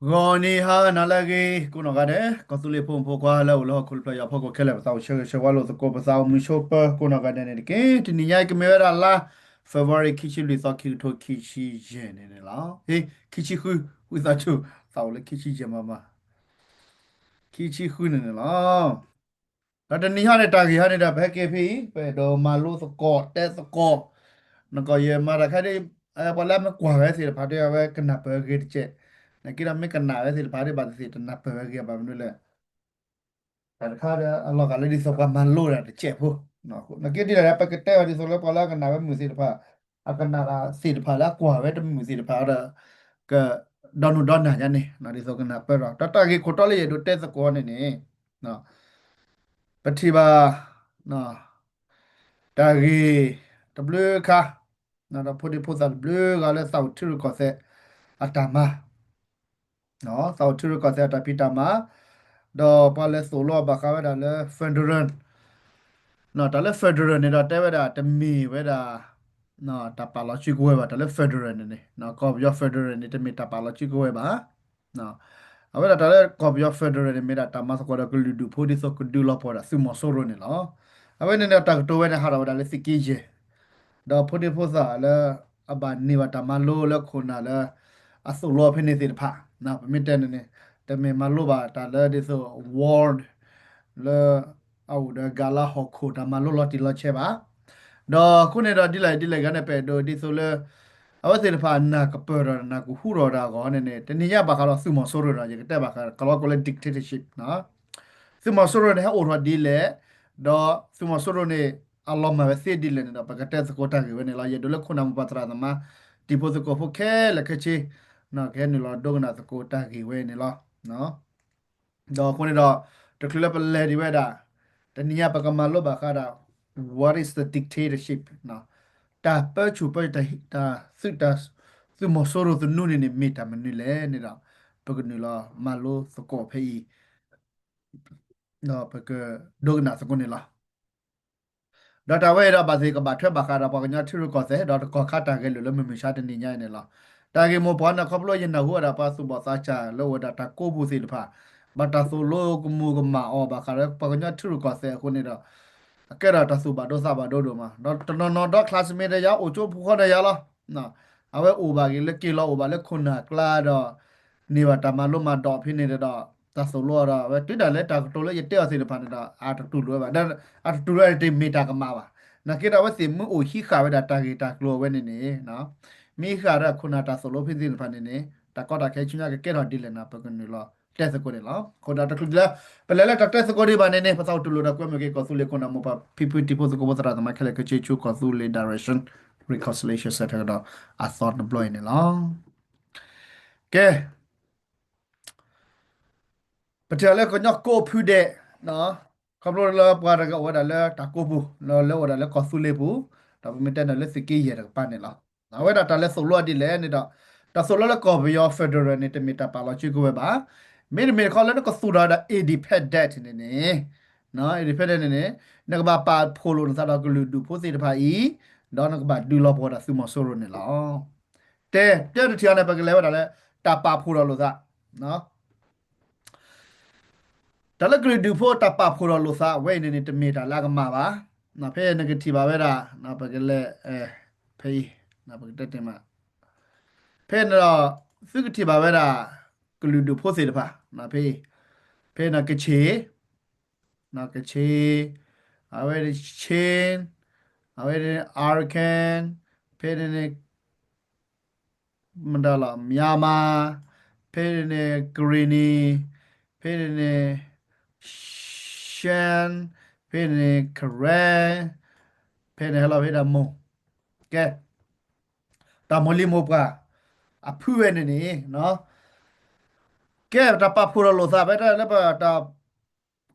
ဂီၤနံၤဟါနၤလၢအဂ့ၤ ကိးနီၢ်ဂၤဒဲး ကီၢ်သူလ့ၤဖိမုၣ်ဖိခွါလၢအိၣ်လၢဟီၣ်ခိၣ်တဖျၢၣ်ညါဖီခိၣ်ခဲလၢာ် ပသးအိၣ်ဆၢဂ့ၤဆၢဝါလိာ်သကိး ပသးအိၣ်မုာ်ဆိးပၢၤကိးနီၢ်ဂၤဒဲးန့ၣ်တက့ၢ်. တနံၤညါအံၤကမ့ၢ်ဝဲဒၣ်လါ February ခံဆံလွံၢ်သီ ခံကထိခံဆံယဲၢ်န့ၣ်န့ၣ်လီၤ. ဟ့ ခံဆံဃု ဝံသးစူၤ သးအိၣ်လၢခံဆံယဲၢ်မးမး ခံဆံဃုန့ၣ်န့ၣ်လီၤ. ဒီးတနံၤဟီန့ၣ် တၢ်ဂ့ၢ်ဟီန့ၣ်ဒီး ပဟဲက့ၤဖဲအံၤ ပအဲၣ်ဒိးမၤလိသကိး တဲသကိး နကီၢ်ယဲၢ်မၤတၢ်ခဲဒ် ပှၤလၢမ့ၢ်ကွၢ်ဝဲသ့ၣ်တဖၣ်ဒီး အဝဲကနၢ်ပၢၢ်ဂ့ၤတကဲး, နက့ဒီးမ့ၢ်ကနၣ်ဝဲသ့ၣ်တဖၣ်ဒီး ဘၣ်သ့ၣ်သ့ၣ်တနၢ်ပၢၢ်ဝဲဂ့ၤဘၣ်မနုၤလဲၣ်. တၢ်တခါဒီး အလီၤဂာ်လၢဒ်သိးပှၤမၤလိတၢ်တကဲးဖိ, နက့ဒ်လဲၣ် ပကတဲအီၤဒ်သိးလၢပှၤလၢအကနၣ်ဝဲမုာ်သ့ၣ်တဖၣ်, အကနၣ်တၢ်သ့ၣ်တဖၣ်လၢအကွၢ်ဝဲတမုာ်သ့ၣ်တဖၣ်ဒီး ကဒီနုာ်ဒီနၢ်ညါန့ၣ် ဒ်သိးကနၢ်ပၢၢ်ဒီး ဒီးတၢ်ဂ့ၢ်ခိၣ်တီလၢယအဲၣ်ဒိးတဲသကိးန့ၣ်န့ၣ် ပထံၣ်ဘၣ် တၢ်ဂ့ၢ်တဘျုးခါ ဒီးဖိဒံဖိသၣ်တဘျုးဂၤလၢသးအိၣ်ထံရူၢ်ကီၢ်သဲးအတၢ်မၤ, သးအိၣ်ထံရူၢ်ကီၢ်သဲးအတၢ်ဖံးတၢ်မၤ, ဒီးပှၤလဲၤသိၣ်လိဘၣ်ဃးဝဲဒၣ်လၢ federal, တၢ်လၢ federal န့ၣ်ဒီးတဲဝဲဒၣ်တမ့ၢ်ဝဲဒၣ် တၢ်ပာ်လီၤစုကဝဲၤဘၣ်, တၢ်လၢ federal န့ၣ်န့ၣ် ကီၢ်ပယီၤ federal န့ၣ် တမ့ၢ်တၢ်ပာ်လီၤစုကဝဲၤဘၣ်. အဝဲဒၣ်တၢ်လၢကီၢ်ပယီၤ federal န့ၣ် မ့ၢ်ဒၣ်တၢ်မၤသကိးဒီးကလုာ်ဒူၣ်ဖိဒ်သိးကဒုးလီၤပှီၢ်ဒၣ်သုးမီၤစိရိၤန့ၣ်လီၤ. အဝဲန့ၣ်န့ၣ် တၢ်ကတိၤဝဲန့ၣ် ဟးထီၣ်ဝဲဒၣ်လၢသုးက့ယဲၢ် ဒီးဖိဒံဖိသၣ်လၢအဘၣ်န့ၢ်ဘၣ်တၢ်မၤလိလၢခိၣ်နၢ်လၢ အသိၣ်လိဖဲန့ၣ်သ့ၣ်တဖၣ်, ပမ့ၢ်တဲန့ၣ်န့ၣ် တမ့ၢ်မၤလိဘၣ်တၢ်လၢဒ်သိး world လၢအအိၣ်ဒီးဂၤလၢဟီၣ်ခိၣ်တၢ်မၤလိလီၤတံၢ်လီၤဆဲးဘၣ်. ဒီးအဃိန့ၣ်ဒီးဒ်လဲၣ်ဒ်လဲၣ်ဂ့ၤန့ၣ် ပအဲၣ်ဒိးဒ်သိးလၢ အဝဲသ့ၣ်တဖၣ်နၢ်ကပၢၢ်ဒီးနၢ်ကဟူထီၣ်တၢ်အဂီၢ်န့ၣ်န့ၣ် တနံၤညါဘၣ်ဃးဒီးသုးမီၤစိရိၤဒီး ယကတဲဘၣ်ဃးကလီကလၢ dictatorship သုးမီၤစိရိၤန့ၣ် ဟဲအိၣ်ထီၣ်ဒ်လဲၣ်, ဒီးသုးမီၤစိရိၤန့ၣ် အလီၤမၢ်ဝဲသ့ဒ်လဲၣ်န့ၣ်ဒီး ပကတဲသကိးတၢ်ဂ့ၢ်ဝဲန့ၣ်လီၤ. ယအဲၣ်ဒိးလၢခိၣ်နၢ်မိၢ်ပၢ်သရၣ်သမါ တံၤဖိသကိးဖိခဲလၢာ်ခဲဆ့ ကဟဲနုာ်လီၤဒိကနၣ်သကိးတၢ်ဂ့ၢ်ဝဲန့ၣ်လီၤ. ဒီးအဃိန့ၣ်ဒီး တချုးလၢပလဲၤဒံးဝဲဒၣ် တနံၤညါပကမၤလိဘၣ်ဃးဒီး what is the dictatorship တၢ်ပၢဆူၣ်ပၢတၢ် သုး သုးမီၤစိရိၤသနူန့ၣ်န့ၣ် မ့ၢ်တၢ်မနုၤလဲၣ်န့ၣ်ဒီး ပကနုာ်လီၤမၤလိသကိးဖဲအံၤ ဒီးပကဒိကနၣ်သကိးန့ၣ်လီၤ. ဒီးတၢ်ဝဲအံၤဒီးဘၣ်သ့ၣ်ကဘၣ်ထွဲဘၣ်ဃးဒီးပှၤကညီထံရူၢ်ကီၢ်သဲး ဒီးတကီၢ်ခါတၢ်ဂဲၤလိာ်လၢမုၢ်မဆါတနံၤညါအံၤန့ၣ်လီၤ. တၢ်ဂ့ၢ်မိၢ်ပှၢ်န့ၣ် ခီဖျိယနၢ်ဟူဝဲဒၣ်ပှၤသူၣ်ဘီၣ်သးစၢ်လၢအိၣ်ဝဲဒၣ်တၢ်ကိးပူၤသ့ၣ်တဖၣ် ဘၣ်တၢ်သိၣ်လိကမူၤကမၣ်အီၤဘၣ်ဃးလၢပှၤကညီထံရူၢ်ကီၢ်သဲးအဃိန့ၣ်ဒီး အကဲဒီးတၢ်သူၣ်ဘၣ်ဒိသးဘၣ်ဒိဒိၣ်မး ဒီးတနီၤနီၤဒီး classmate ဒီးယၤ အိၣ်ကၠိဖိဃီဒီးယၤလီၤ. အဝဲအိၣ်ဘၣ်က့ၤလၢက့ၤလီၤအိၣ်ဘၣ်လၢခိၣ်နၢ်အကျါဒီး န့ၢ်ဘၣ်တၢ်မၤလိမၤဒိးဖဲန့ၣ်ဒီး တၢ်သိၣ်လိအီၤဒီး အဝဲတုၤဒၣ်လဲာ်တၢ်ကတိၤလၢယတဲအီၤသ့ၣ်တဖၣ်န့ၣ်ဒီး အတတူၢ်လိာ်ဝဲဘၣ်. ဒီးအတတူၢ်လိာ်ဝဲန့ၣ်တမ့ၢ်တၢ်ကမၣ်ဘၣ်. နာ်က့ဒီးအဝဲသ့ၣ်မ့ၢ်အိၣ်ဟံးဃာ်ဝဲဒၣ်တၢ်ဂ့ၢ်တၢ်ကျိၤအဝဲန့ၣ်န့ၣ် မ့ၢ်ဟံးဃာ်ဒီးခိၣ်နၢ်တၢ်သိၣ်လိဖဲသ့ၣ်တဖၣ်န့ၣ်န့ၣ် တၢ်ကီတၢ်ခဲဆူညါကကဲထီၣ်ဒ်လဲၣ်န့ၣ် ပကနုာ်လီၤတဲသကိးန့ၣ်လီၤ. အဃိဒီးတချုးလၢ ပလဲၤလၢတၢ်တဲသကိးဒံးဘၣ်န့ၣ်န့ၣ် ပသးအိၣ်တူၢ်လိာ်ဒီးကွဲမုာ်က့ၤကီၢ်သူလ့ၤခိၣ်နၢ်မိၢ်ပၢ်ဖံဖုတံၤဖိသကိးဖိသရၣ်သမါခဲလၢာ်ခဲဆ့ဆူကီၢ်သူလ့ၤ direction reconciliation center ဒီးအသီတဘျီအံၤန့ၣ်လီၤ. ကဲ ပထံၣ်လၢကညီကိးဖုဒဲး ခီဖျိလၢပှၤတဂၤအိၣ်ဝဲဒၣ်လၢတၢ်ကိးပူၤ လၢအိၣ်ဝဲဒၣ်လၢကီၢ်သူလ့ၤပူၤ ဒီးပမ့ၢ်တဲန့ၣ်လၢသုးက့ယဲၢ်တကပၤန့ၣ်လီၤ. အဝဲဒၣ်တၢ်လဲၤသိၣ်လိဒ်လဲၣ်န့ၣ်ဒီး တၢ်သိၣ်လိလၢကီၢ်ပယီၤ federal န့ၣ် တမ့ၢ်တၢ်ပာ်လီၤစုကဝဲၤဘၣ်. မ့တမ့ၢ်တခီလၢနကသူၣ်ထီၣ်ဝဲဒၣ် independent န့ၣ်န့ၣ် independent န့ၣ်န့ၣ် နကဘၣ်ပာ်ဖှိၣ်လိာ်နသးဒီးကလုာ်ဒူၣ်ဖိသ့ၣ်တဖၣ်အံၤ ဒီးနကဘၣ်ဒုးလီၤပှီၢ်ဒီးသုးမီၤစိရိၤန့ၣ်လီၤ. တဲ တဲတထံၣ်အီၤန့ၣ် ပကလဲၤဝဲဒၣ်လၢ တၢ်ပာ်ဖှိၣ်ထီၣ်လိာ်သး တၢ်လၢကလုာ်ဒူၣ်ဖိတၢ်ပာ်ဖှိၣ်ထီၣ်လိာ်သးဝဲအံၤန့ၣ်န့ၣ် တမ့ၢ်တၢ်လၢအကမၣ်ဘၣ်. ဖဲနကထံၣ်ဘၣ်ဝဲဒၣ် ပကလဲၤ ဖဲအံၤ ပကတဲတ့ၢ်မး ဖဲန့ၣ်ဒီး သုကထံၣ်ဘၣ်ဝဲဒၣ် ကလုာ်ဒူၣ်ဖိသ့ၣ်တဖၣ် ဖဲအံၤ ဖဲန့ၣ်ကခ့ၣ် ကခ့ၣ် အဝဲန့ၣ် Chin အဝဲန့ၣ် Arakan ဖဲန့ၣ်န့ၣ် မတၤလီၤ Myanmar ဖဲန့ၣ်န့ၣ် Karenni ဖဲန့ၣ်န့ၣ် Shan ဖဲန့ၣ်န့ၣ် Karen ဖဲန့ၣ်ဟဲလီၤဖဲဒၣ်မိၢ် ကဲ တၢ်မိၢ်လံၤမိၢ်ပှၢ် အဖုဝဲန့ၣ်န့ၣ် ကဲ တၢ်ပာ်ဖှိၣ်ထီၣ်လိာ်သးဖဲတၢ်လၢပတၢ်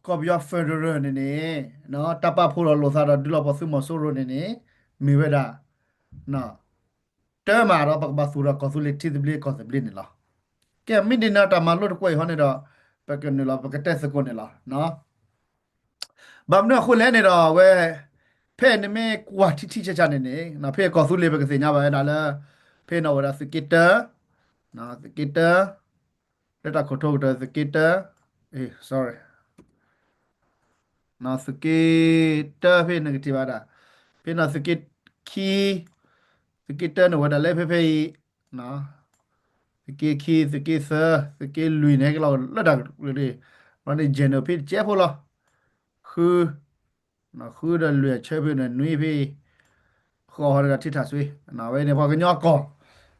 ကီၢ်ပယီၤ federal န့ၣ်န့ၣ် တၢ်ပာ်ဖှိၣ်ထီၣ်လိာ်သးဒီးဒုးလီၤပှီၢ်သုးမီၤစိရိၤန့ၣ်န့ၣ် မ့ၢ်ဝဲဒၣ် တၢ်မၤဒီးပကဘၣ်သူၣ်ထီၣ်ကီၢ်သူလ့ၤထံသဘျ့ကီၢ်သဘျ့န့ၣ်လီၤ. ကဲ မ့ၢ်ဒ်န့ၣ်တၢ်မၤလိတကွဲးအံၤဟီန့ၣ်ဒီး ပကနုာ်လီၤ ပကတဲသကိးန့ၣ်လီၤ. ဘၣ်မနုၤအဃိလဲၣ်န့ၣ်ဒီး အဝဲ ဖဲန့ၣ်မ့ၢ်ကွၢ်ထံထံဆးဆးန့ၣ်န့ၣ် ဖဲကီၢ်သူလ့ၤပကသ့ၣ်ညါဘၣ်ဝဲဒၣ်လၢ ဖဲန့ၣ်အိၣ်ဝဲဒၣ်သုးက့တၢ သုးက့တၢ တၢ်ခိၣ်ထိကတၢၢ် သုးက့တၢ, အ့ sorry, သုးက့တၢဖဲန့ၣ်ကထံၣ်ဘၣ်ဒၣ်, ဖဲန့ၣ်သုးက့ခံ, သုးက့တၢန့ၣ်ဝဲဒၣ်လၢဖဲဖဲအံၤ, သုးက့ခံ သုးက့သၢ သုးက့လွံၢ်န့ၣ် ဟဲက့ၤလီၤလၢတၢ်ကလုာ်န့ၣ်, ဘျီန့ၣ် general ဖဲတကဲဖိလီၤ, ဃု ဃုဒီးလွံၢ်အဆၢဖဲန့ၣ် နွံဖဲအံၤ, ဃိးဟီဒီးထံထၣ်စွ့, အဝဲန့ၣ်ပှၤကညီအကီၢ်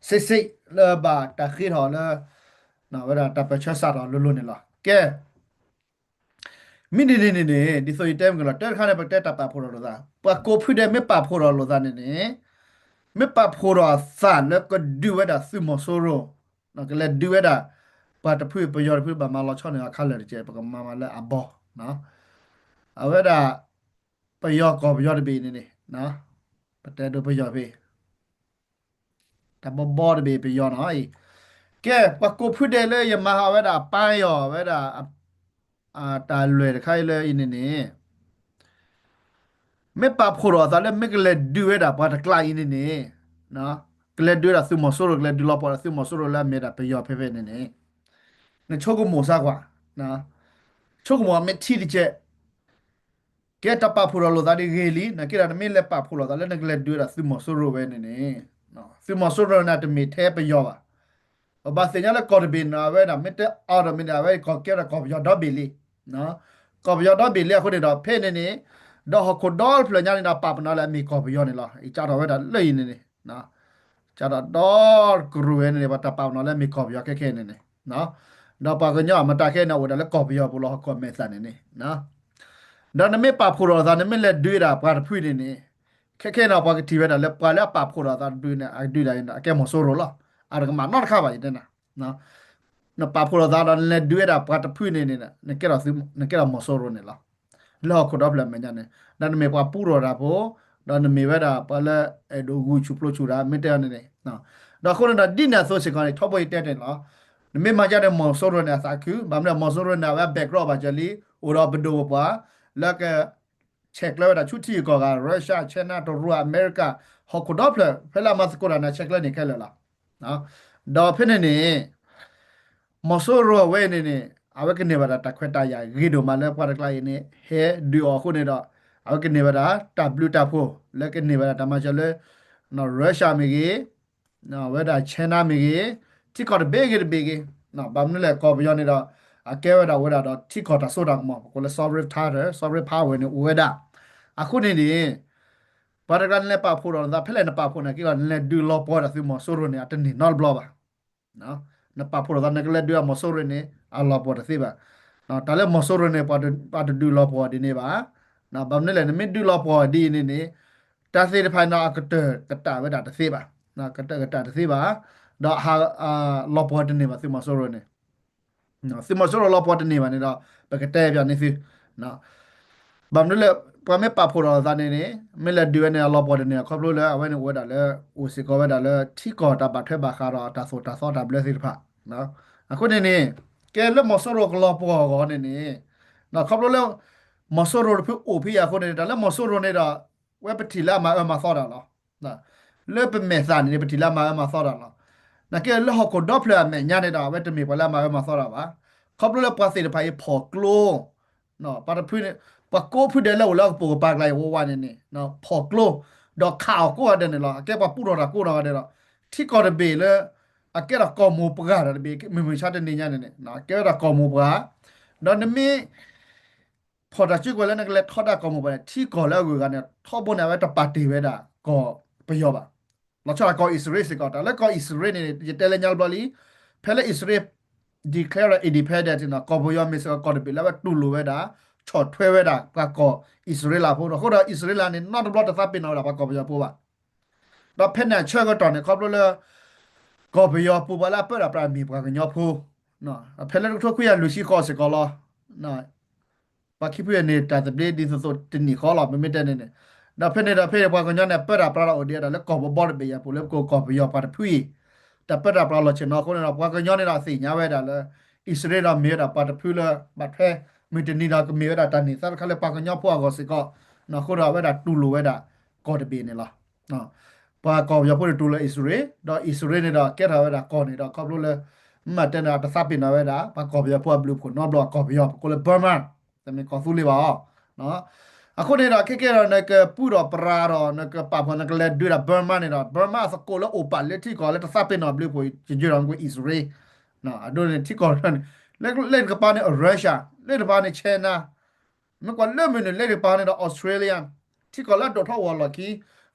စ့စ့လၢဘၣ်တၢ်ဃ့ထီၣ်လၢ ဝဲဒၣ်တၢ်ပၢၢ်ဆၢစးထီၣ်လိၤလိၤန့ၣ်လီၤ. ကဲ မ့ၢ်ဒ်န့ၣ်န့ၣ်န့ၣ် ဒ်သိးယတဲမုၢ်ကလီၤ တၢတခါန့ၣ် ပကတဲတၢ်ပာ်ဖှိၣ်ထီၣ်လိာ်သး, ပှၤကိးဖုဒဲးမ့ၢ်ပာ်ဖှိၣ်ထီၣ်လိာ်သးန့ၣ်န့ၣ်, မ့ၢ်ပာ်ဖှိၣ်ထီၣ်အသးလၢကဒုးဝဲဒၣ်သုးမီၤစိရိၤ, ကလဲၤဒုးဝဲဒၣ် ပှၤတဖုပယီၤတဖုဘၣ်မၤလီၤဆီန့ၣ် အခါလၢာ်တကဲ ပကမၤမၤလၢအဘီ, အဝဲဒၣ် ပယီၤကီၢ်ပယီၤတဘ့ၣ်န့ၣ်န့ၣ်, ပတဲဒိပယီၤဖဲ တၢ်ဘီဘီတဘ့ၣ်ပယီၤနီၤအံၤ, ကဲ ပှၤကိးဖုဒဲးလၢယမၤဟးဝဲဒၣ်အပၢ်ယီၤဝဲဒၣ် တၢ်လွဲၢ်တခါအံၤလၢအံၤန့ၣ်န့ၣ်, မ့ၢ်ပာ်ဖှိၣ်ထီၣ်အသးလၢမ့ၢ်ကလဲၤဒုးဝဲဒၣ်ပှၤတကျါအံၤန့ၣ်န့ၣ်, ကလဲၤဒုးဝဲဒၣ်သုးမီၤစိရိၤ ကလဲၤဒုးလီၤပှီၢ်ဒီးသုးမီၤစိရိၤလၢအမ့ၢ်ဒၣ်ပယီၤဖဲဖဲန့ၣ်န့ၣ်, နဆိကမိၣ်စၢ်ကွၢ်, ဆိကမိၣ်အမ့ၢ်ထံတကဲး ကဲတၢ်ပာ်ဖှိၣ်ထီၣ်လိာ်သးဒ်ဂ့ၤလံ, နကဲဒၣ်နမ့ၢ်လဲၤပာ်ဖှိၣ်ထီၣ်သးလၢနကလဲၤဒုးဝဲဒၣ်သုးမီၤစိရိၤဝဲန့ၣ်န့ၣ်, သုးမီၤစိရိၤန့ၣ်တမ့ၢ်ထဲပယီၤဘၣ်, ပဘၣ်သ့ၣ်ညါလၢကီၢ်တဘ့ၣ်န့ၣ် အဝဲဒၣ်မ့ၢ်တဲအါဒီးမ့ၢ်န့ၣ် အဝဲကီၢ်ကဲထီၣ်ကီၢ်ပယီၤဒီဘ့ၣ်လံ, ကီၢ်ပယီၤဒီဘ့ၣ်လံအဃိန့ၣ်ဒီး ဖဲန့ၣ်န့ၣ်, ဒီးဟီၣ်ခိၣ်ဒီဖျၢၣ်ညါန့ၣ်ဒီး ပာ်ပနီၣ်လၢအမ့ၢ်ကီၢ်ပယီၤန့ၣ်လီၤ. ယကၢ်ထီၣ်ဝဲဒၣ်လၢအံၤန့ၣ်န့ၣ်, ကၢ်ထီၣ်ဒီတကရူၢ်ဝဲန့ၣ်န့ၣ် ပှၤတၢ်ပာ်ပနီၣ်လၢအမ့ၢ်ကီၢ်ပယီၤခဲခဲန့ၣ်န့ၣ်, ဒီးပှၤကညီအမတၤခဲအံၤန့ၣ် အိၣ်ဒၣ်လၢကီၢ်ပယီၤပူၤလီၤ ဟီၣ်ခိၣ်မဲာ်သၣ်န့ၣ်န့ၣ်, ဒီးနမ့ၢ်ပာ်ဖှိၣ်ထီၣ်သး နမ့ၢ်လဲၤဒုးဒၣ်ပှၤတဖုန့ၣ်န့ၣ်, ခဲခဲန့ၣ် ပှၤကထံၣ်ဝဲဒၣ်လၢပှၤလၢအပာ်ဖှိၣ်ထီၣ်သးဒုးန့ၣ် အဒုးဒၣ်အံၤန့ၣ် အကဲမီၤစိရိၤလီၤ. အတကမၣ်နီတခါဘၣ် ယတဲနၤ နပာ်ဖှိၣ်ထီၣ်သးဒီးနလဲၤဒုးဝဲဒၣ်ပှၤတဖုန့ၣ်န့ၣ် နကဲထီၣ်မီၤစိရိၤန့ၣ်လီၤ. လၢဟီၣ်ခိၣ်ဒီဖျၢၣ်အမဲာ်ညါန့ၣ် ဒီးနမ့ၢ်ပှၤပူထီၣ်တၢ်ဖိ, ဒီးနမ့ၢ်ဝဲဒၣ်ပှၤလၢအဲၣ်ဒိးဂုာ်ဆူၣ်ပျိဆူၣ်တၢ် မ့ၢ်တဲအီၤန့ၣ်န့ၣ်, ဒီးအဃိန့ၣ်ဒီး ဒ်န့ၣ်အသိးစ့ၢ်ကီးန့ၣ် ထီဘိယတဲန့ၣ်လီၤ. နမ့ၢ်မၤဒ်န့ၣ် မီၤစိရိၤန့ၣ်အသးခု, ဘၣ်မနုၤလဲၣ် မီၤစိရိၤန့ၣ် အဝဲအ background ဘၣ်စၢၤလံ, အိၣ်ဒီးပဒိၣ်ပပှၢ် လၢက ဆဲးကျၢဝဲဒၣ်ဆူထံဂုၤကီၢ်ဂၤ Russia China တရူး အမဲရကၤ ဟီၣ်ခိၣ်ဒီဖျၢၣ် ဖဲလၢအမၤသကိးတၢ်န့ၣ် ဆဲးကျၢန့ၢ်ခဲလၢာ်လီၤ. ဒီးဖဲန့ၣ်န့ၣ် မီၤစိရိၤအဝဲန့ၣ်န့ၣ် အဝဲကန့ၢ်ဘၣ်ဒၣ်တၢ်ခွဲးတၢ်ယာ်ဂ့ၤဒိၣ်မးလၢပှၤတကျါအံၤန့ၣ် ဟဲဒုးအီၤအဃိန့ၣ်ဒီး အဝဲကန့ၢ်ဘၣ်ဒၣ်တၢ်ဘျုးတၢ်ဖှိၣ် လၢကန့ၢ်ဘၣ်ဒၣ်တၢ်မၤစၢၤလၢ Russia မ့ၢ်ဂ့ၤ, ဝဲဒၣ် China မ့ၢ်ဂ့ၤ, ထံကီၢ်တဘ့ၣ်ဂ့ၤတဘ့ၣ်ဂ့ၤ, ဘၣ်မနုၤလဲၣ် ကီၢ်ပယီၤန့ၣ်ဒီး အကဲဝဲဒၣ်ဝဲဒၣ်ဒီးထံကီၢ်တၢ်စိတၢ်ကမီၤ ပကိးလၢ sovereign power, sovereign power န့ၣ်အိၣ်ဝဲဒၣ်. အဃိန့ၣ်န့ၣ် ပှၤတဂၤနလဲၤပာ်ဖှိၣ်ထီၣ်သး ဖဲလဲၣ်နပာ်ဖှိၣ်န့ၣ်က့ဒီး နလဲၤဒုးလီၤပှီၢ်ဒၣ်သုးမီၤစိရိၤန့ၣ် အတန့ၢ်နီတဘျီဘၣ်. နပာ်ဖှိၣ်ထီၣ်သး နကလဲၤဒုးအမီၤစိရိၤန့ၣ် အလီၤပှီၢ်တသ့ဘၣ်. တၢ်လၢမီၤစိရိၤန့ၣ် ပှၤတဒုးလီၤပှီၢ်ဒ်န့ၣ်ဘၣ်. ဘၣ်မနုၤလဲၣ် နမ့ၢ်ဒုးလီၤပှီၢ်ဒ်အံၤန့ၣ်န့ၣ် တၢ်သ့ၣ်တဖၣ်န့ၣ် အကတၢၢ်ကတၢၢ်ဝဲဒၣ်တသ့ဘၣ်. ကတၢၢ်ကတၢၢ်တသ့ဘၣ်. ဒီးဟးလီၤပှီၢ်တန့ၢ်ဘၣ် သုးမီၤစိရိၤန့ၣ် သုးမီၤစိရိၤလီၤပှီၢ်တန့ၢ်ဘၣ်န့ၣ်ဒီး ပကတဲပၠးန့ၢ်သု ဘၣ်မနုၤလၢ ပှၤမ့ၢ်ပာ်ဖှိၣ်ထီၣ်သးန့ၣ်န့ၣ် မ့ၢ်လဲၤဒုးဝဲန့ၣ် အလီၤပှီၢ်တန့ၢ် ခီဖျိလၢအဝဲန့ၣ်အိၣ်ဝဲဒၣ်လၢ အိၣ်စ့ၢ်ကီးဝဲဒၣ်လၢ ထံကီၢ်တၢ်ဘၣ်ထွဲဘၣ်ဃးဒီးတၢ်သိၣ်တၢ်သီတၢ်ဘျၢသ့ၣ်တဖၣ်. အဃိန့ၣ်န့ၣ် ကဲလၢမီၤစိရိၤကလီၤပှီၢ်အဂီၢ်န့ၣ်န့ၣ် ခီဖျိလၢ မီၤစိရိၤတဖုအိၣ်ဖဲအံၤအဃိန့ၣ် တၢ်လၢမီၤစိရိၤန့ၣ်ဒီး ဝဲပထံၣ်လၢအမၤအၢမၤသီတၢ်လီၤ. လၢပမဲာ်သးန့ၣ်န့ၣ် ပထံၣ်လၢအမၤအၢမၤသီတၢ်လီၤ. နာ်က့လၢဟီၣ်ခိၣ်ဒီဖျၢၣ်အမဲာ်ညါန့ၣ်ဒီး အဝဲတမ့ၢ်ပှၤလၢအမၤအၢမၤသီတၢ်ဘၣ်. ခီဖျိလၢပှၤသ့ၣ်တဖၣ်အံၤဖီၣ်ကျိ ပှၤတဖုန့ၣ် ပှၤကိးဖုဒဲးလၢအိၣ်လၢအကပိာ်ကပၤကျါအံၤဝဲဝဲန့ၣ်န့ၣ် ဖီၣ်ကျိ ဒီးခးအီၤကိးဂၤဒဲးန့ၣ်လီၤ. အကဲပှၤပူထီၣ်တၢ်ကိးဂၤဒဲးဒီး ထံကီၢ်တဘ့ၣ်လၢ အကဲထီၣ်ကီၢ်မိၢ်ပှၢ်တဘ့ၣ် မုၢ်မဆါတနံၤညါန့ၣ်န့ၣ် ကဲဝဲဒၣ်ကီၢ်မိၢ်ပှၢ် ဒီးနမ့ၢ် ဖီၣ်တၢ်စုကဝဲၤလၢနကလဲၤထီဒါကီၢ်မိၢ်ပှၢ်န့ၣ် ထံကီၢ်လၢအဂုၤအဂၤန့ၣ် ထီဘိန့ၣ် အဝဲတပာ်တ့ၢ်ဝဲဒၣ်ကီၢ်ပယီၤဘၣ်. လီၤဆီဒၣ်ကီၢ်အံၣ်စရ့လးစ့ၢ်ကီး တၢ်လၢကီၢ်အံၣ်စရ့လးန့ၣ် ယတဲလၢညါတဘျီလံ ဖဲလၢအံၣ်စရ့လး declare independent န့ၣ် ကီၢ်ပယီၤမ့ၢ်စ့ၢ်ကီးကီၢ်တဘ့ၣ်လၢအဝဲတူၢ်လိာ်ဝဲဒၣ် ဆီၣ်ထွဲဝဲဒၣ် ပှၤကီၢ်အံၣ်စရ့လးဖိဒီး အဃိဒီးအံၣ်စရ့လးန့ၣ် နီတဘျီတသးပ့ၤနီၣ်ဝဲဒၣ်ပှၤကီၢ်ပယီၤဖိဘၣ်. ဒီးဖဲန့ၣ်အဆၢကတီၢ်န့ၣ် ခီဖျိလၢ ကီၢ်ပယီၤပူၤပှၤလၢအပၢတၢ်ပြးမ့ၢ်ပှၤကညီဖိ ဖဲလၢတကထိခွံကယၤလွံၢ်ဆံဃိးစ့ၢ်ကီးလီၤ. ပှၤခံဖုန့ၣ် တၢ်သဘျ့ဒ်သိးသိးတနံၣ်ဃီလီၤ ပမ့ၢ်တဲန့ၣ်န့ၣ်, ဒီးဖဲန့ၣ်ဒီးဖဲန့ၣ် ပှၤကညီန့ၣ် ပၢတၢ်ပြးဒီးအိၣ်ဒံးဒၣ်လၢကီၢ်ဘီဘီတဘ့ၣ်အံၤအပူၤလၢပကိးကီၢ်ပယီၤပှၤတဖုအံၤ တၢ်ပၢတၢ်ပြးလီၤဆ့ၣ်နီၤအဃိန့ၣ်ဒီး ပှၤကညီန့ၣ်ဒီးသ့ၣ်ညါဝဲဒၣ်လၢ အံၣ်စရ့လးဒီးမ့ၢ်ဝဲဒၣ်ပှၤတဖုလၢ ဘၣ်ထွဲ မုၢ်တနံၤဒီးကမ့ၢ်ဝဲဒၣ်တၢ်န့ၢ်သါတခါလၢ ပှၤကညီဖိအဂီၢ်စ့ၢ်ကီး, အဃိဒီးအဝဲဒၣ်တူၢ်လိာ်ဝဲဒၣ် ကီၢ်တဘ့ၣ်န့ၣ်လီၤ. ပှၤကီၢ်ပယီၤဖိန့ၣ်တူၢ်လိာ်အံၣ်စရ့လး, ဒီးအံၣ်စရ့လးန့ၣ်ဒီးကဲထီၣ်ဝဲဒၣ်ကီၢ်န့ၣ်ဒီး ခီဖျိလၢ မ့ၢ်တဲန့ၣ် တသးပ့ၤနီၣ်ဝဲဒၣ် ပှၤကီၢ်ပယီၤဖိအဘျုးအဖှိၣ်နီတဘျီ အကီၢ်ပယီၤ ပကိးလၢ Burma, တမ့ၢ်ကီၢ်သူလ့ၤဘၣ်အီၤ. အဃိန့ၣ်ဒီး ခဲကဲဒီး နကပုၢ်ဒီးပြးဒီး နကပာ်ဖှိၣ် နကလဲၤဒုးဒီး Burma န့ၣ်ဒီး Burma အသကိးလၢအိၣ်ပာ်လၢထံကီၢ်လၢတသးပ့ၤနီၣ်ဘျုးအဖှိၣ် ယယုၢ်ဒီးကွံာ်အံၣ်စရ့လး, အဒိန့ၣ်ထံကီၢ်န့ၣ် လၢလၢတကပၤန့ၣ် Russia, လၢတကပၤန့ၣ် China, မ့ၢ်ကွၢ်လၢမုၢ်နုာ်လၢတကပၤန့ၣ်ဒီး Australia, ထံကီၢ်လၢအဒိၣ်ထီၣ်ဝီၤလီၢ်ခံ,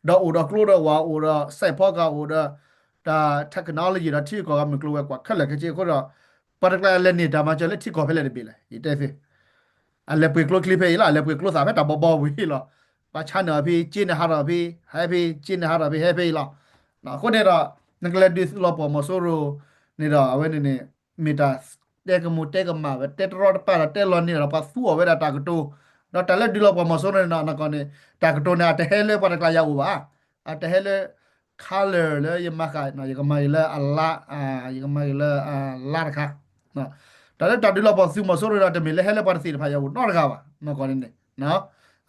ဒီးအိၣ်ဒီးကျိဒီးဝး အိၣ်ဒီးစဲးဖီကၤ အိၣ်ဒီး တၢ် technology ဒီးထံကီၢ်ဂၤမုၢ်ကျိၤဝဲၤကွာ်ခဲလၢာ်ခဲဆ့အဃိဒီး ပှၤတကျါလဲၤန့ၢ်တၢ်မၤစၢၤလၢထံကီၢ်ဖဲလဲၣ်တဘ့ၣ်လဲၣ် ယတဲသ့, အလဲၤပှ့ၤကျိချံဖဲအံၤလီၤ, အလဲၤပှ့ၤကျိသးဖဲတၢ်ဘီဘီဝံၤလီၤ. ပှၤဆါန့ၢ်အီၤဖဲ က့န့ၣ်ဟးထီၣ်ဖဲ ဟဲဖဲ က့န့ၣ်ဟးထီၣ်ဖဲ ဟဲဖဲအံၤလီၤ. အဃိန့ၣ်ဒီး နကလဲၤဒုးလီၤပှီၢ်မီၤစိရိၤန့ၣ်ဒီး အဝဲန့ၣ်န့ၣ် မ့ၢ်တၢ်တဲကမူၤတဲကမၣ်ဝဲ တဲတရီတပါဒီးတဲလီၤန့ၢ်ဒီး ပှၤသူအီၤဝဲဒၣ်တၢ်ကတိၤ, ဒီးတၢ်လၢဒုးလီၤပှီၢ်မီၤစိရိၤန့ၣ်ဒီး နကီၢ်န့ၣ် တၢ်ကတိၤန့ၣ် အတဟဲလၢပှၤတကျါယၤအိၣ်ဘၣ်, အတဟဲလၢ color လၢယမၤဃာ် ယကမၤက့ၤလၢအလါ, ယကမၤက့ၤလၢအလါတခါ, တၢ်လၢတၢ်ဒုးလီၤပှီၢ်သုးမီၤစိရိၤဒီး တမ့ၢ်လၢဟဲလၢပှၤတသ့ၣ်တဖၣ်ယၤအိၣ်နီတဂၤဘၣ်, နကီၢ်န့ၣ်န့ၣ်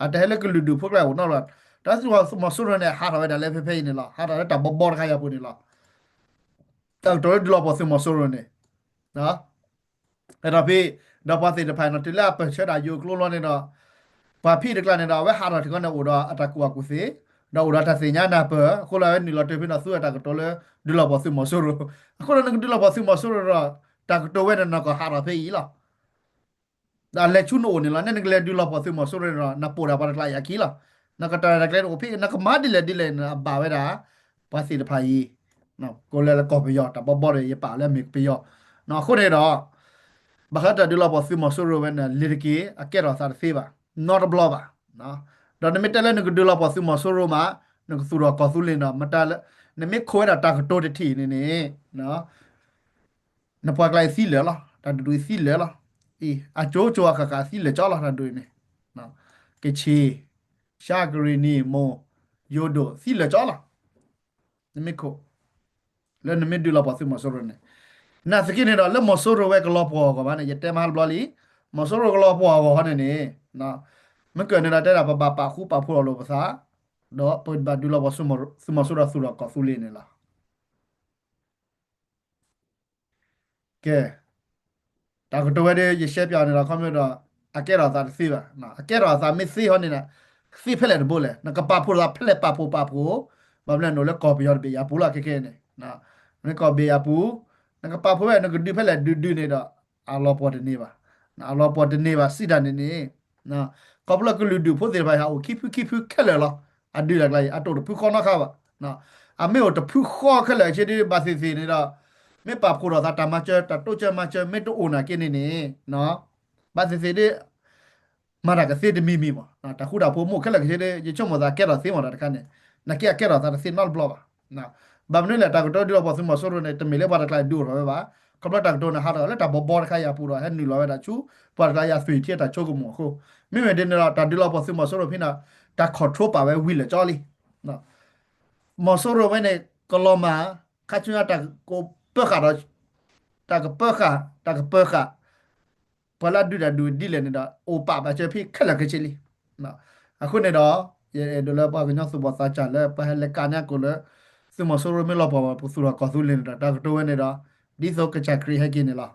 အတဟဲလၢကလုာ်ဒူၣ်ဖိကျါအိၣ်နီတဂၤ, တၢ်သုးမီၤစိရိၤန့ၣ် ဟးထီၣ်ဝဲဒၣ်လၢဖဲဖဲအံၤန့ၣ်လီၤ, ဟးထီၣ်လၢတၢ်ဘီဘီတခါယၤပူၤန့ၣ်လီၤ. တၢ်ကတိၤလၢဒုးလီၤပှီၢ်သုးမီၤစိရိၤန့ၣ် ဟဲထီၣ်ဖဲ ဒီးပှၤသ့ၣ်တဖၣ်န့ၣ် တုၤလၢအပၢၢ်ဆၢတၢ်ယိၤကျိလီၤန့ၣ်ဒီး ပှၤဖံးတကျါန့ၣ်ဒီး အဝဲဟးထီၣ်ထံကီၢ်န့ၣ် အိၣ်ဒီးအတၢ်ကူၣ်ဘၣ်ကူၣ်သ့, ဒီးအိၣ်ဒီးတၢ်သ့ၣ်ညါနၢ်ပၢၢ်, အဃိလၢအဝဲနုာ်လီၤတုၤဖဲန့ၣ် သူအတၢ်ကတိၤလၢ ဒုးလီၤပှီၢ်သုးမီၤစိရိၤ, အဃိလၢ နကဒုးလီၤပှီၢ်သုးမီၤစိရိၤဒီး တၢ်ကတိၤဝဲန့ၣ် နကီၢ်ဟးထီၣ်ဖဲအံၤလီၤ. ဒီးအလဲၤဆူနအိၣ်န့ၣ်လီၤ, နဲနကလဲၤဒုးလီၤပှီၢ်သုးမီၤစိရိၤန့ၣ်ဒီး နပိာ်ဒၣ်ပှၤတကျါယၤခံလီၤ. နကတၢၢ်တၢ်ကျဲန့ၣ်အိၣ်ဖဲ နကမၤဒ်လဲၣ်ဒ်လဲၣ်န့ၣ် အဘၣ်ဝဲဒၣ် ပှၤသ့ၣ်တဖၣ်အံၤ, ကိးလၢကီၢ်ပယီၤ တၢ်ဘီဘီဒီး ယပာ်လၢအမ့ၢ်ပယီၤ, အဃိန့ၣ်ဒီး ဘၣ်ဃးတၢ်ဒုးလီၤပှီၢ်သုးမီၤစိရိၤဝဲန့ၣ် လ့ၤတက့ၢ် အကဲထီၣ်သးတသ့ဘၣ်, နီတဘျီဘၣ်. ဒီးနမ့ၢ်တဲလၢနကဒုးလီၤပှီၢ်သုးမီၤစိရိၤမး နကသူၣ်ထီၣ်ကီၢ်သူလ့ၤန့ၣ်ဒီး မတၤလၢ နမ့ၢ်ခိးဝဲဒၣ်တၢ်ကတိၤတထံၣ်န့ၣ်န့ၣ် နပှၤကျါအံၤသံလၢာ်လီၤ, တၢ်ဒုးအံၤသံလၢာ်လီၤ, အကၠိကၠိအဃၣ်ဃၣ်သံလၢာ်ကၠီလီၤ, တၢ်ဒုးန့ၣ် ကချ့ၣ်, ရှါကရံၣ်နံၣ်, မိၢ်, ယိၤဒိၣ် သံလၢာ်ကၠီလီၤ. နမ့ၢ်ခိး လၢနမ့ၢ်ဒုးလီၤပှီၢ်သုးမီၤစိရိၤန့ၣ်, နာ်သက့န့ၣ်ဒီး လၢမီၤစိရိၤဝဲကလီၤပှီၢ်အဂီၢ်ဘၣ်န့ၣ် ယတဲမဟါတဘျီလံ, မီၤစိရိၤကလီၤပှီၢ်အဂီၢ်ဟီန့ၣ်န့ၣ်, မ့ၢ်ကၢၢ်န့ၣ်ဒီးတဲဒၣ် ပဘၣ်ပာ်ဃူပာ်ဖိးအီၤလိာ်ပသး, ဒီးပဘၣ်ဒုးလီၤပှီၢ်သုးမီၤစိရိၤဒီးသူၣ်ထီၣ်ကီၢ်သူလ့ၤန့ၣ်လီၤ. ကဲ, တၢ်ကတိၤဝဲဒၣ် ယရှဲပၠးန့ၣ်ဒီး ခီဖျိဒီး အကဲထီၣ်အသးတသ့ဘၣ်. အကဲထီၣ်အသးမ့ၢ်သ့ဟီန့ၣ်ဒီး သ့ဖဲလဲၣ်တဘိလဲၣ်. နကပာ်ဖှိၣ်သးဖဲလဲၣ်ပာ်ဖှိၣ်ပာ်ဖှိၣ်, ဘၣ်မနုၤလဲၣ်န့ၣ် လၢကီၢ်ပယီၤတဘ့ၣ်ယၤပူၤလီၤ ခဲကဲန့ၣ်, လၢကီၢ်ဘ့ၣ်ယၤပူၤ, နကပာ်ဖှိၣ်ဝဲ နကဒုးဖဲလဲၣ်ဒုးဒုးန့ၣ်ဒီး အလီၤပှီၢ်တန့ၢ်ဘၣ်. အလီၤပှီၢ်တန့ၢ်ဘၣ်စံးတၢ်န့ၣ်န့ၣ် ခီဖျိကလုာ်ဒူၣ်ဖိသ့ၣ်တဖၣ်ဟးအိၣ်ခံဖုခံဖုခဲလၢာ်လီၤ. အဒုးတၢ်ကျါအံၤ အတအိၣ်တဖုဃီနီတခါဘၣ်. အမ့ၢ်အိၣ်တဖုဃီခဲလၢာ်ခဲဆ့ဒ်ဘၣ်သ့ၣ်သ့ၣ်န့ၣ်ဒီး မ့ၢ်ပာ်ဖှိၣ်ထီၣ်သးတၢ်မၤစၢၤ တၢ်တိစၢၤမၤစၢၤ မ့ၢ်တအိၣ်နာ်က့န့ၣ်န့ၣ် ဘၣ်သ့ၣ်သ့ၣ်ဒ် မၤတၢ်ကသ့တမံၤမံၤမး, တၢ်ဃူတၢ်ဖိးမ့ၢ်အိၣ်ခဲလၢာ်ခဲဆ့ဒ် ယဆိကမိၣ်သးကဲထီၣ်သ့မးတၢ်တခါန့ၣ်, နာ်က့အကဲထီၣ်သးတသ့နီတဘျီဘၣ်. ဘၣ်မနုၤလဲၣ် တၢ်ကတိၤဒုးလီၤပှီၢ်သုးမီၤစိရိၤန့ၣ် တမ့ၢ်လၢပှၤတကျါဒုးအိၣ်ထီၣ်ဝဲဘၣ်. ခီဖျိတၢ်ကတိၤန့ၣ် ဟးထီၣ်လၢတၢ်ဘီဘီတခါအံၤအပူၤဒီး ဟဲနုာ်လီၤဝဲဒၣ်ဆူ ပှၤတကျါအံၤအသွံၣ်ထံအတၢ်ဆိကမိၣ်အဃိ, မ့မ့ၢ်ဒ်န့ၣ်ဒီး တၢ်ဒုးလီၤပှီၢ်သုးမီၤစိရိၤဖဲန့ၣ် တၢ် control ပာ်ဝဲဝံၤလၢာ်ကၠီလံ. မီၤစိရိၤဝဲန့ၣ် ကလီၤမၢ် ခါဆူညါတၢ်ကပၢဃာ်ဒီး တၢ်ကပၢဃာ် တၢ်ကပၢဃာ် ပှၤလၢအဒုးတၢ်ဒုးဒ်လဲၣ်န့ၣ်ဒီး အိၣ်ပာ်ဘၣ်စၢၤဖဲခဲလၢာ်ခဲဆ့လံ. အဃိန့ၣ်ဒီး ယအဲၣ်ဒိးလၢပှၤကညီသူၣ်ဘီၣ်သးစၢ်လၢပှၤဟဲလဲၤကးန့ၢ်အကိာ်လၢ သုးမီၤစိရိၤမ့ၢ်လီၤပှီၢ်ပသူၣ်ထီၣ်ကီၢ်သူလ့ၤန့ၣ်ဒီး တၢ်ကတိၤဝဲန့ၣ်ဒီး ဒ်သိးကစၢ်ခရံာ်ဟဲက့ၤန့ၣ်လီၤ.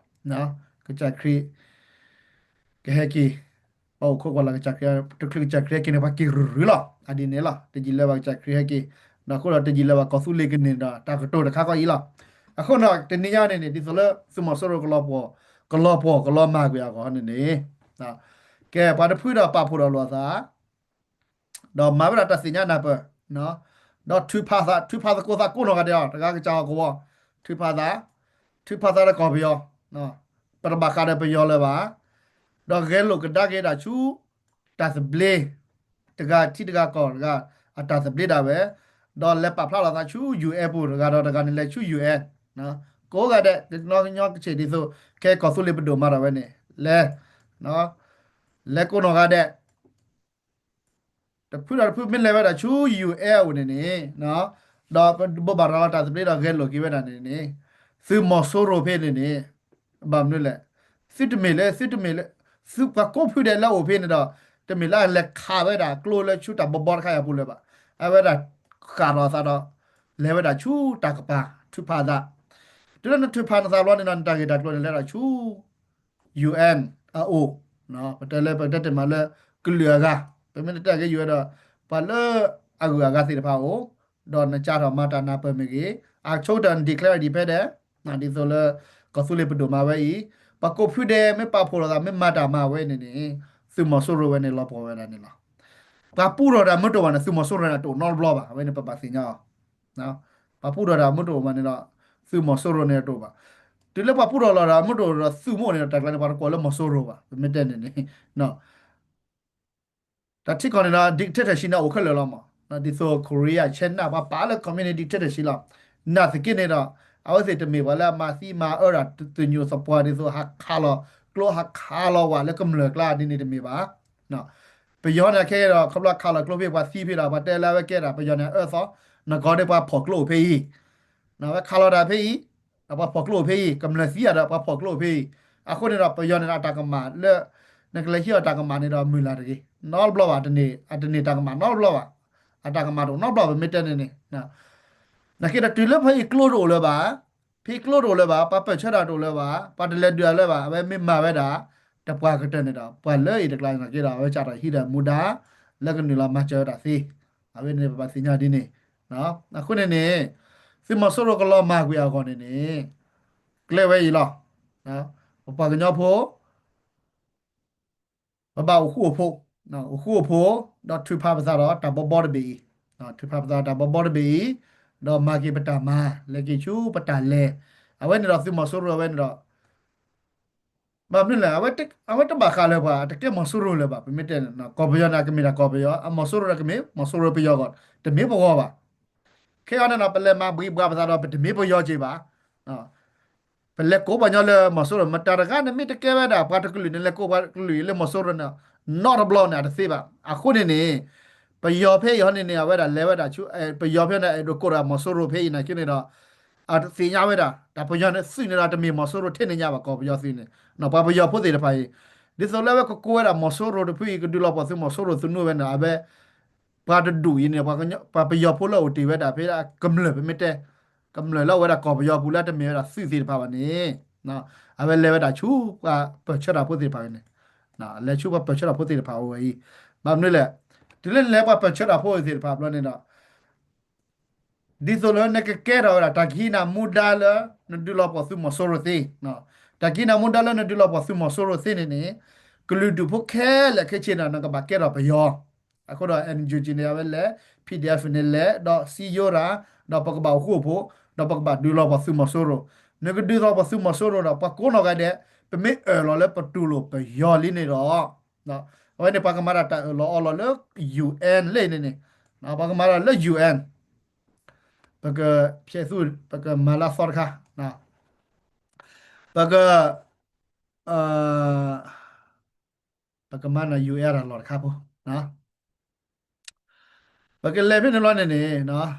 ကစၢ်ခရံာ် ကဟဲက့ၤ ပှၤအိၣ်ခိးကွၢ်လၢ်ကစၢ်ခရံာ် တချုးကစၢ်ခရံာ်ဟဲက့ၤန့ၣ် ပှၤက့ၤရုၢ်ရုၢ်လီၤ. အဒ်န့ၣ်လီၤ. တယံာ်လၢၤဘၣ်ကစၢ်ခရံာ်ဟဲက့ၤ, ဒီးအဃိဒီးတယံာ်လၢၤဘၣ်ကီၢ်သူလ့ၤကန့ၢ်ဒီး တၢ်ကတိၤတခါဃီအံၤလီၤ. အဃိဒီးတနံၤညါန့ၣ်န့ၣ် ဒ်သိးလၢသုးမီၤစိရိၤကလီၤပှီၢ် ကလီၤပှီၢ် ကလီၤမၢ်ကွံာ်အဂီၢ်န့ၣ်န့ၣ်, ကဲ ပှၤတဖုဒီးပာ်ဖှိၣ်ဒီးလိာ်အသး ဒီးမၤဝဲဒၣ်တၢ်သ့ၣ်ညါနၢ်ပၢၢ်, ဒီးထုးဖးသး ထုးဖးသကိးသးကိးနီၢ်ဂၤဒဲးလီၤ. တဂၤကစၢ်ဟီၣ်ကဝီၤ ထုးဖးသး, ထုးဖးသးဒီးကီၢ်ပယီၤ, ပတဘၣ်ဃးဒီးပယီၤလၢၤဘၣ်, ဒီးဂဲၤလိာ်ကဒါက့ၤဒၣ်ဆူ တၢ်သဘျ့ တဂၤထံတဂၤကီၢ်တဂၤ အတၢ်သဘျ့ဒၣ်ဝဲ, ဒီးလဲၤပာ်ဖျါလီၤသးဆူ ယူၢ်အဲၣ် ပူၤ တဂၤဒီးတဂၤန့ၣ်လဲၤဆူ ယူၢ်အဲၣ် ကိးဂၤဒဲး ကညီကညီကဆ့ၣ်ဒ်သိး ခဲကီၢ်သူလ့ၤပဒိၣ်မၤထီၣ်ဝဲန့ၣ် လဲၤ လဲၤကိးနီၢ်ဂၤဒဲး တဖုဒီးတဖုမ့ၢ်လဲၤဝဲဒၣ်ဆူ ယူၢ်အဲၣ် အအိၣ်န့ၣ်န့ၣ်, ဒီးပဘိးဘၣ်ရၤလီၤတၢ်သဘျ့ဒီးဂဲၤလိာ်က့ၤဝဲဒၣ်န့ၣ်န့ၣ်, သုးမီၤစိရိၤဖဲန့ၣ်န့ၣ်, ဘၣ်မနုၤလဲၣ်, သုတမ့ၢ်လၢ သုတမ့ၢ်လၢ သုပှၤကိးဖုဒဲးလၢအအိၣ်ဖဲန့ၣ်ဒီး, တမ့ၢ်လၢအလဲၤခးဝဲဒၣ်ကျိလၢဆူတၢ်ဘီဘီတခါအံၤအပူၤလၢၤဘၣ်. အဝဲဒၣ်ဃၣ်ထီၣ်အသးဒီး လဲၤဝဲဒၣ်ဆူတၢ်ကပၤ ထုးဖးသး တုၤလၢနထုးဖးနသးဘျီန့ၣ်ဒီး နတၢ်ဂ့ၢ်တၢ်ကျိၤန့ၣ်လဲၤဒီးဆူ ယူၢ်အ့ၣ်အအိၣ်, ပတဲလၢပကတဲတ့ၢ်မးလၢ ကလုာ်အဂၤ, ပမ့ၢ်တတဲက့ၤ ယူၢ်အ့ၣ် ဒီး ပှၤလၢအဂုၤအဂၤသ့ၣ်တဖၣ်အအိၣ်, ဒီးနကးထီၣ်မၤတၢ်နၢ်ပၢၢ်မ့ၢ်ဂ့ၤ, အဆိကတၢၢ်န declare independent, ဒ်သိးလၢ ကီၢ်သူလ့ၤပဒိၣ်မၤဝဲအံၤ, ပှၤကိးဖုဒဲး မ့ၢ်ပာ်ဖှိၣ်လိာ်သး မ့ၢ်မၤတၢ်မၤဝဲန့ၣ်န့ၣ်, သုးမီၤစိရိၤဝဲန့ၣ် လီၤပှီၢ်ဝဲဒၣ်န့ၣ်လီၤ. ပှၤပူထီၣ်တၢ်မ့ၢ်တအိၣ်ဘၣ်န့ၣ် သုးမီၤစိရိၤန့ၣ် တအိၣ်နီတဘျီဘၣ်, အဝဲန့ၣ်ပဘၣ်သ့ၣ်ညါအီၤ ပှၤပူထီၣ်တၢ်မ့ၢ်တအိၣ်ဘၣ်န့ၣ်ဒီး သုးမီၤစိရိၤန့ၣ်တအိၣ်ဘၣ်. တုၤလၢပှၤပူထီၣ်လီၤတၢ်မ့ၢ်တအိၣ်ဒီးသုးမ့ၢ်အိၣ်န့ၣ်ဒီး တၢ်ကျါန့ၣ် ပှၤတကိးလၢမီၤစိရိၤဘၣ်, ပမ့ၢ်တဲန့ၣ်န့ၣ်, တၢ်ထံကီၢ်န့ၣ်ဒီး dictatorship န့ၣ်အိၣ်ခဲလၢာ်လီၤမး, ဒ်သိး Korea China ပှၤပာ်လၢ communist dictatorship လီၤ. နာ်သက့န့ၣ်ဒီး အဝဲသ့ၣ်တမ့ၢ်ပှၤလၢအမၤသံမၤအၢတၢ်သညူးသပှၢ် ဒ်သိးဟးခးလီၤကျိ ဟးခးလီၤဝၣ်လၢကမျၢၢ်ကျါဒ်န့ၣ်တမ့ၢ်ဘၣ်. ပယီၤန့ၣ်ခဲအံၤဒီး ခီဖျိခးလီၤကျိဖဲ ပှၤသံဖဲဒီး ပှၤတဲလၢအဝဲကဲဒၣ် ပယီၤန့ၣ်အအၢသီ, နကီးဒ်ပှၤဖီၣ်ကျိအိၣ်ဖဲအံၤ, အဝဲခးလီၤတၢ်ဖဲအံၤ, ပှၤဖီၣ်ကျိအိၣ်ဖဲအံၤ, ကမျၢၢ်သံအဒီးပှၤဖီၣ်ကျိအိၣ်ဖဲအံၤ, အဃိန့ၣ်ဒီး ပယီၤန့ၣ်ဒီးအတၢ်ကမၣ်လၢ နကလဲၤဟံးအီၤတၢ်ကမၣ်န့ၣ်ဒီးမုၢ်လၢ်တဂ့ၤ, နီတဘျီဘၣ်, အတန့ၢ်တၢ်ကမၣ်နီတဘျီဘၣ်, အတၢ်ကမၣ်တအိၣ်နီတဘျီဘၣ် ပမ့ၢ်တဲန့ၣ်န့ၣ် နာ်က့ဒီးတုၤလၢဖဲအံၤကျိတအိၣ်လၢၤဘၣ်, ဖဲအံၤကျိတအိၣ်လၢၤဘၣ်, ပှၤပၢၢ်ဆၢတၢ်တအိၣ်လၢၤဘၣ်, ပှၤတလဲၤဒုးအီၤလၢၤဘၣ်, အဝဲမ့ၢ်မၤဝဲဒၣ် တပှၢ်ကတၢၢ်န့ၣ်ဒီး ပှၤလၢအံၤတကျါန့ၣ်နာ်က့ဒီး အဝဲစးထီၣ်ဟံးဒီးမူဒါ လၢကနုာ်လီၤမၤစၢၤဝဲဒၣ်သ့, အဝဲန့ၣ်ပဘၣ်သ့ၣ်ညါဒ်န့ၣ်, အဃိန့ၣ်န့ၣ် သုးမီၤစိရိၤကလီၤမၢ်ကွံာ်အဂီၢ်န့ၣ်န့ၣ် ကျဲဝဲအံၤလီၤ. ပပှၤကညီဖိ ပဘၣ်အိၣ်ဃူအိၣ်ဖိး, အိၣ်ဃူအိၣ်ဖိး, ဒီးထုးဖးပသးဒီးတၢ်ဘီဘီတဘ့ၣ်အံၤ, ထုးဖးပသးတၢ်ဘီဘီတဘ့ၣ်အံၤ, ဒီးမၤက့ၤပတၢ်မၤ, လဲၤက့ၤဆူပတၢ်လဲၤ, အဝဲန့ၣ်ဒီးသုးမီၤစိရိၤအဝဲန့ၣ်ဒီး ဘၣ်မနုၤလဲၣ်, အဝဲတဘၣ်ဃးလၢၤပှၤ, တကဲမီၤစိရိၤလၢၤဘၣ်, ပမ့ၢ်တဲန့ၣ် ကီၢ်ပယီၤန့ၣ် ကမ့ၢ်တၢ်ကီၢ်ပယီၤ, အမီၤစိရိၤန့ၣ်ကမ့ၢ် မီၤစိရိၤပယီၤဂီၢ်, တမ့ၢ်ပဂီၢ်ဘၣ်. ခဲအံၤန့ၣ်ဒီး ပလဲၤမၤဘှံးဘှါပသးဒီး ပတမ့ၢ်ပယီၤက့ၤဘၣ်. ပလဲၤကိးပှၤကညီလၢမီၤစိရိၤ, မတၤတဂၤန့ၣ်မ့ၢ်တကဲဝဲဒၣ် ပှၤတကလုာ်န့ၣ် လဲၤကိးပှၤတကလုာ်လၢမီၤစိရိၤန့ၣ် နီတဘျီန့ၣ် အတသ့ဘၣ်. အဃိန့ၣ်န့ၣ် ပယီၤဖဲအံၤဟီန့ၣ်န့ၣ် အဝဲဒၣ်လဲၤဝဲဒၣ်ဆူ ပယီၤဖဲန့ၣ် အဲၣ်ဒိးကိးဒီးမီၤစိရိၤဖဲအံၤနာ်က့န့ၣ်ဒီး အသ့ၣ်ညါဝဲဒၣ် တၢ်ပယီၤန့ၣ်သုးန့ၣ်ဒီး တမ့ၢ်မီၤစိရိၤထဲန့ၣ်ညါဘၣ်, ကီၢ်ပယီၤသုးန့ၣ် ပှၤပယီၤဖိသ့ၣ်တဖၣ်အံၤ, ဒ်သိးလၢအဝဲကကိးဝဲဒၣ်မီၤစိရိၤတဖုအံၤ ကဒုးလီၤပှီၢ်သုးမီၤစိရိၤသနူဝဲန့ၣ် အဝဲ ပှၤတဒူၣ်အံၤန့ၣ် ပှၤပယီၤဖိလၢအိၣ်တ့ၢ်ဝဲဒၣ်ဖဲကမျၢၢ် ပမ့ၢ်တဲ ကမျၢၢ်လၢအဝဲဒၣ်ကီၢ်ပယီၤပူၤလၢတမ့ၢ်ဝဲဒၣ်သုးသ့ၣ်တဖၣ်ဘၣ်န့ၣ် အဝဲလဲၤဝဲဒၣ်ဆူပှၤပၢၢ်ဆၢတၢ်ဖိသ့ၣ်တဖၣ်န့ၣ်, လဲၤဆူပှၤပၢၢ်ဆၢတၢ်ဖိသ့ၣ်တဖၣ်အအိၣ်ဝဲအံၤ, ဘၣ်မနုၤလဲၣ်, တုၤလၢနလဲၤပှၤပၢၢ်ဆၢတၢ်ဖိသ့ၣ်တဖၣ်ဘျီန့ၣ်ဒီး ဒ်သိးလၢနကကဲထီၣ်ဝဲဒၣ် တၢ်ကဟံးနၤမူဒါလၢ နဒုးလီၤပှီၢ်သုးမီၤစိရိၤသ့, တၢ်ကဟံးနၤမူဒါလၢနဒုးလီၤပှီၢ်သုးမီၤစိရိၤသ့န့ၣ်န့ၣ်, ကလုာ်ဒူၣ်ဖိခဲလၢာ်ခဲဆ့န့ၣ် နကဘၣ်ကဲထီၣ်ပယီၤ, အဃိဒီး NUG န့ၣ် အဝဲလဲၤ PDF န့ၣ်လဲၤ ဒီးစံယိၤတၢ်, ဒီးပကဘၣ်အိၣ်ဃူအိၣ်ဖိး, ဒီးပကဘၣ်ဒုးလီၤပှီၢ်သုးမီၤစိရိၤ, နကဒုးလီၤပှီၢ်သုးမီၤစိရိၤဒီး ပှၤကိးနီၢ်ဂၤဒဲး, ပမ့ၢ်အၢၣ်လီၤလၢပတူၢ်လိာ်ပယီၤလံန့ၣ်ဒီး အဝဲန့ၣ် ပှၤကမၤတၢ်တၢ်အၢၣ်လီၤအီလီၤလၢ UN လၢန့ၣ်န့ၣ်, ပှၤကမၤတၢ်လၢ UN, ပကဖျဲးသူ ပကမၤလၢအသီတခါ, ပက ပကမၤနၢၤ UN တၢ်လီၢ်တခါဖိ, ပကလဲၤဖဲန့ၣ်လီၤန့ၣ်န့ၣ်,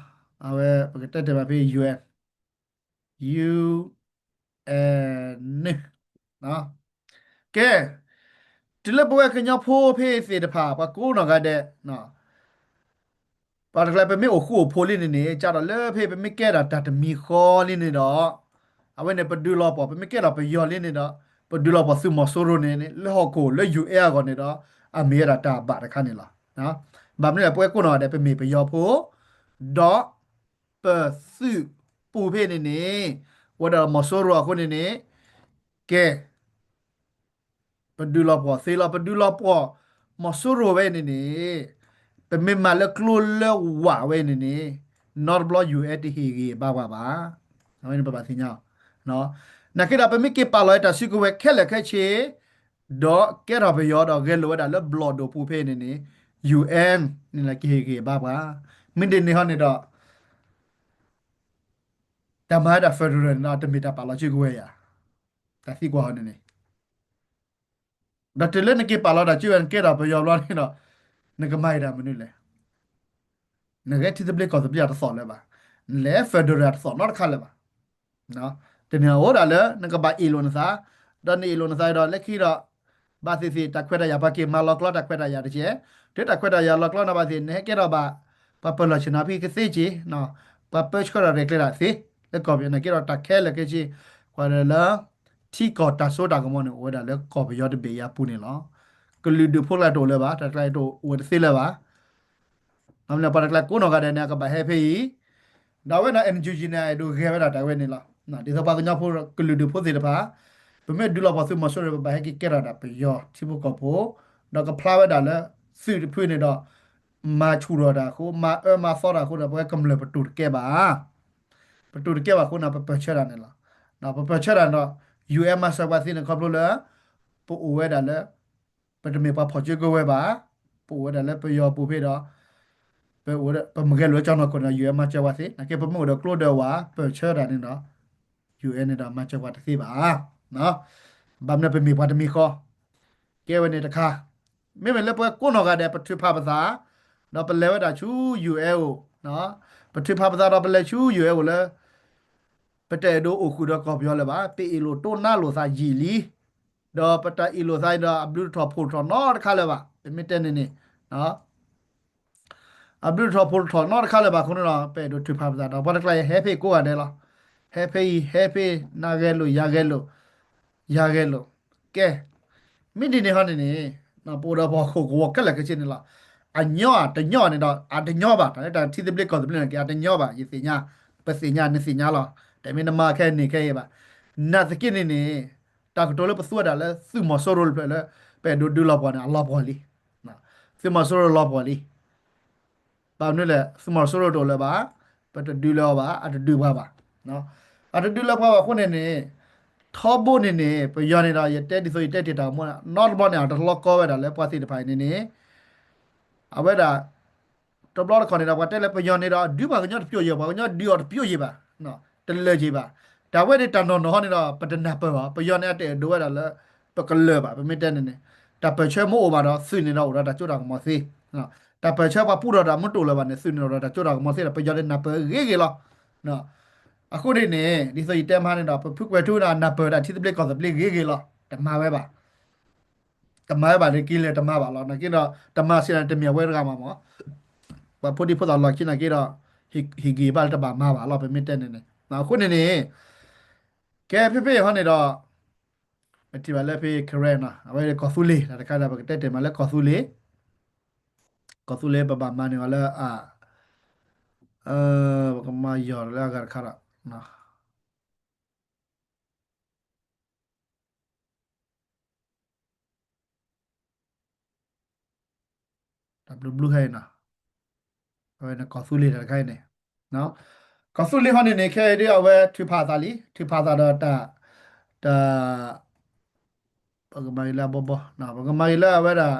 အဝဲပကတဲတဲဘၣ်ဖဲ UN, UN န့ၣ်, ကဲ, တုၤလၢပဝဲကညီဖိဖဲသ့ၣ်တဖၣ် ပှၤကိးနီၢ်ဂၤဒဲး ပှၤတကျါ ပမ့ၢ်အိၣ်ဃူအိၣ်ဖိးလံန့ၣ်န့ၣ် ကဒီးလၢဖဲပမ့ၢ်ကဲဒၣ်တၢ်တမံၤဃီလံန့ၣ်ဒီး, အဝဲန့ၣ် ပဒုးလီၤပှီၢ် ပမ့ၢ်ကဲထီၣ်ပယီၤလံန့ၣ်ဒီး, ပဒုးလီၤပှီၢ်သုးမီၤစိရိၤန့ၣ်န့ၣ် လၢဟီၣ်ခိၣ်လၢ UN အဂီၢ်န့ၣ်ဒီး, အမ့ၢ်ဝဲဒၣ်တၢ်ဘၣ်တခါန့ၣ်လီၤ. ဘၣ်မနုၤလဲၣ် ပဝဲကိးနီၢ်ဂၤဒဲး ပမ့ၢ်ပယီၤဖိ, ဒီး ပသုးပူၤဖဲန့ၣ်န့ၣ်, ဝဲဒၣ်မီၤစိရိၤအဃိန့ၣ်န့ၣ်, ကဲ ပဒုးလီၤပှီၢ်သ့လီၤ ပဒုးလီၤပှီၢ်မီၤစိရိၤဝဲန့ၣ်န့ၣ်, ပမ့ၢ်မၤလၢကျိလၢဝၣ်ဝဲန့ၣ်န့ၣ်, နီတဘျီ UN တဟ့ၣ်ဂံၢ်ဘါပှၤဘၣ်. အဝဲန့ၣ်ပဘၣ်သ့ၣ်ညါ, နာ်က့ဒီး ပမ့ၢ်က့ၤပာ်လီၤတၢ်စုကဝဲၤခဲလၢာ်ခဲဆ့, ဒီးကဲထီၣ်ပယီၤဒီးဂဲၤလိာ်ဝဲဒၣ်လၢဘျီၣ်ဒိၣ်ပူၤဖဲန့ၣ်န့ၣ်, UN န့ၣ်လၢကဟ့ၣ်ဂံၢ်ဘါပှၤ, မ့ၢ်ဒ်န့ၣ်ဟီန့ၣ်ဒီး တၢ်မၤဝဲဒၣ် federal န့ၣ်ဒီး တမ့ၢ်တၢ်ပာ်လီၤစုကဝဲၤယၤ, တၢ်သံကွၢ်ဟီန့ၣ်န့ၣ်, ဒီးတုၤလၢနက့ၤပာ်လီၤတၢ်စုကဝဲၤ နကဲထီၣ်ပယီၤဘျီန့ၣ်ဒီး, နကမၤအံၤတၢ်မနုၤလဲၣ်, နကဲထံသဘျ့ကီၢ်သဘျ့အတသီၣ်လၢၤဘၣ်, နလဲၤ federal အတသီၣ်နီတခါလၢၤဘၣ်. တနံၤအံၤအိၣ်ဒၣ်လၢ နကဘၣ်အ့ၣ်လိာ်နသး, ဒီးနအ့ၣ်လိာ်နသးဒီး လၢခံဒီး ဘၣ်သ့ၣ်သ့ၣ် တၢ်ခွဲးတၢ်ယာ် ပှၤက့ၤမၤလီၤကျီတၢ်ခွဲးတၢ်ယာ်တက့ၢ်, တုၤတၢ်ခွဲးတၢ်ယာ်လီၤကျီန့ၣ်ဘၣ်သ့ၣ် နဟဲကဲထီၣ်ဘၣ် ပှၤပၢၢ်လီၢ်ဆ့ၣ်နီၤဖဲကသ့က့ၤ, ပှၤပၢဆှၢထီၣ်ရဲၣ်ကျဲၤတၢ်သ့, လၢကီၢ်ပယီၤန့ၣ်က့ဒီး တၢ်ခဲလၢာ်ခဲဆ့ ကွၢ်လၢ ထံကီၢ်တၢ်စိတၢ်ကမီၤန့ၣ် အိၣ်ဝဲဒၣ်လၢကီၢ်ပယီၤတဘ့ၣ်အံၤအပူၤန့ၣ်လီၤ. ကလုာ်ဒူၣ်ဖိတကျါတအိၣ်လၢၤဘၣ်, တၢ်တကျါတအိၣ်ဝဲတသ့လၢၤဘၣ်. ပှၤတကျါကိးနီၢ်ဂၤဒဲးန့ၣ် အကဘၣ်ဟဲဖဲအံၤ, ဒီးအဝဲန့ၣ် NUG န့ၣ် အဲၣ်ဒိးဂဲၤဝဲဒၣ်တၢ်ဝဲန့ၣ်လီၤ. ဒ်သိးပှၤကညီဖိကလုာ်ဒူၣ်ဖိသ့ၣ်တဖၣ် ပမ့ၢ်ဒုးလီၤပှီၢ်သုးမီၤစိရိၤ ပဘၣ်ဟဲက့ၤကဲထီၣ်ဒၣ်ပယီၤထံဖိကီၢ်ဖိ, ဒီးကဖျါဝဲဒၣ်လၢ သုးတဖုန့ၣ်ဒီး မၤဆူၣ်ထီၣ်တၢ်အဃိ မၤအၢမၤသီတၢ်အဃိဒီး ပဝဲကမျၢၢ်ပတူၢ်တကဲဘၣ် ပတူၢ်တကဲဘၣ်အဃိန့ၣ် ပပၢၢ်ဆၢတၢ်န့ၣ်လီၤ. ပပၢၢ်ဆၢတၢ်န့ၣ်ဒီး UN မၤစၢၤပှၤသ့န့ၣ် ခီဖျိလၢ ပအိၣ်ဝဲဒၣ်လၢ ပတမ့ၢ်ပှၤဖီၣ်ကၠိကဝဲၤဘၣ်, ပအိၣ်ဝဲဒၣ်လၢပယီၤပူၤဖဲဒီး ပအိၣ်ဒီး ပမ့ၢ်ဂဲၤလိာ်ကၠီနီၢ်ခိၣ်န့ၣ်ဒီး UN မၤစၢၤပှၤသ့, နာ်က့ပမ့ၢ်အိၣ်ဒီးကျိဒီးဝၤ ပၢၢ်ဆၢတၢ်န့ၣ်ဒီး UN န့ၣ်ဒီး မၤစၢၤပှၤတသ့ဘၣ်. ဘၣ်မနုၤပမ့ၢ်ပှၤတမံၤဃီ ကဲဝဲန့ၣ်တခါ, မ့မ့ၢ်လၢပဝဲကိးနီၢ်ဂၤဒဲး ပထုးဖးပသး ဒီးပလဲၤဝဲဒၣ်ဆူ UN အိၣ်, ပထုးဖးပသးဒီးပလဲၤဆူ UN အိၣ်လၢ ပတအဲၣ်ဒိးအိၣ်ဃုာ်ဒီးကီၢ်ပယီၤလၢၤဘၣ်, ပအ့ၣ်လိာ်တိၢ်နါလိာ်သးယံာ်လံ, ဒီးပတၢ်အ့ၣ်လိာ်သးအံၤဒီး အဘျုးတထီၣ်ဖှိၣ်တထီၣ်နီတခါလၢၤဘၣ်, ပမ့ၢ်တဲန့ၣ်န့ၣ် အဘျုးတထီၣ်ဖှိၣ်တထီၣ်နီတခါလၢၤဘၣ်အဃိန့ၣ်ဒီး ပအဲၣ်ဒိးထုးဖးပသးဒီး ပှၤတကျါအံၤဟဲဖဲကိးဂၤဒဲးလီၤ. ဟဲဖဲအံၤ ဟဲဖဲ နၤဂဲၤလိာ် ယၤဂဲၤလိာ် ယၤဂဲၤလိာ် ကဲ, မ့ၢ်ဒ်န့ၣ်ဟီန့ၣ်န့ၣ် ပအိၣ်ဒီးပဟီၣ်ခိၣ်ကဝီၤခဲလၢာ်ခဲဆ့န့ၣ်လီၤ. အညီအတညီန့ၣ်ဒီး အတညီဘၣ်, တၢ်လၢတၢ်ထံသဘျ့ကီၢ်သဘျ့န့ၣ်က့ အတညီဘၣ်, ယသ့ၣ်ညါ, ပသ့ၣ်ညါ နသ့ၣ်ညါလီၤ. တမ့ၢ်နမၤခဲအံၤန့ၣ်ခဲအံၤဘၣ်. နာ်သက့န့ၣ်န့ၣ် တၢ်ကတိၤလၢပသူဝဲဒၣ်လၢသုးမီၤစိရိၤတဖျၢၣ်လၢ ပအဲၣ်ဒိးဒုးလီၤပှီၢ်န့ၣ် အလီၤပှီၢ်လံ. သုးမီၤစိရိၤလီၤပှီၢ်လံ. ဘၣ်မနုၤလဲၣ် သုးမီၤစိရိၤတအိၣ်လၢၤဘၣ်, ပတဒုးလၢၤအီၤဘၣ်, အတဒုးပှၤဘၣ်. အတဒုးလၢၤပှၤဘၣ်အဃိန့ၣ်န့ၣ် ထီဘိန့ၣ်န့ၣ် ပယီၤန့ၣ်ဒီး ယတဲဒ်သိးယတဲတ့ၢ်တၢ်အိၣ်မူ နီတဘျီန့ၣ် အတလီၤကီဝဲဒၣ်လၢပှၤသ့ၣ်တဖၣ်အံၤန့ၣ်န့ၣ် အဝဲဒၣ် တဘျီတခီၣ်န့ၣ်ဒီး ပှၤတဲလၢပယီၤန့ၣ်ဒီး ဒုးပှၤကညီတပျိယံၤ, ပှၤကညီဒုးအီၤတပျိယံၤဘၣ်, တလၢာ်ယံၤဘၣ်. တၢ်ဝဲန့ၣ်တၢ်နီၢ်နီၢ်ဟီန့ၣ်ဒီး ပတနၢ်ပၢၢ်ဘၣ်, ပယီၤန့ၣ်အတအဲၣ်ဒိးဝဲဒၣ်လၢ ပကလၢၤဘၣ်, ပမ့ၢ်တဲန့ၣ်န့ၣ် တၢ်ပၢၢ်ဆၢမ့ၢ်အိၣ်ဘၣ်ဒီး သုးန့ၣ်ဒီးအိၣ်ဒီးတၢ်စိတၢ်ကမီၤသ့, တၢ်ပၢၢ်ဆၢပှၤပူထီၣ်တၢ်မ့ၢ်တအိၣ်လၢၤဘၣ်န့ၣ် သုးန့ၣ်ဒီးအိၣ်ဒီးတၢ်စိတၢ်ကမီၤသ့ဒီး ပယီၤန့ၣ်နၢ်ပၢၢ်ဂ့ၤဂ့ၤလီၤ. အဃိန့ၣ်န့ၣ် ဒ်သိးယတဲမးန့ၣ်ဒီး ပဖုကွဲၤထူန့ၣ် နၢ်ပၢၢ်တၢ်ထံသဘျ့ကီၢ်သဘျ့ဂ့ၤဂ့ၤလီၤ, တမၤဝဲဘၣ် တမၤဝဲဘၣ်လၢက့လဲၣ်တမၤဘၣ်လီၤ. နာ်က့ဒီး တမၤစံးန့ၣ် တမ့ၢ်အဝဲတဂၤမးမး, ပှၤဖိဒံဖိသၣ်လီၢ်ခံနာ်က့ဒီး ဟ့ၣ်ဂံၢ်ဘၣ်လၢတဘၣ်မၤဘၣ်လီၤ, ပမ့ၢ်တဲန့ၣ်န့ၣ်. အဃိန့ၣ်န့ၣ် ကဲဖဲဖဲဟီန့ၣ်ဒီး ပထံၣ်ဘၣ်လၢဖဲ Karen နီၤ, အဝဲကီၢ်သူလ့ၤ တၢ်တခါဒီး ပကတဲတ့ၢ်မးလၢကီၢ်သူလ့ၤ, ကီၢ်သူလ့ၤပဘၣ်မၤန့ၢ်အီၤလၢအ ပကမၤယီၤလၢအဂၤတခါဒီး တၢ်ဘျုးဘျုးခဲအံၤနီၤ, အဝဲန့ၣ်ကီၢ်သူလ့ၤတၢ်တခါအံၤန့ၣ်, ကီၢ်သူလ့ၤဟီန့ၣ်န့ၣ် ခဲအံၤဒ်အဝဲထုးဖးသးလံ, ထုးဖးသးဒီးတၢ်, တၢ် ပကမၤဂ့ၤလၢအဘီဘီ, ပကမၤဂ့ၤလၢအဝဲဒၣ်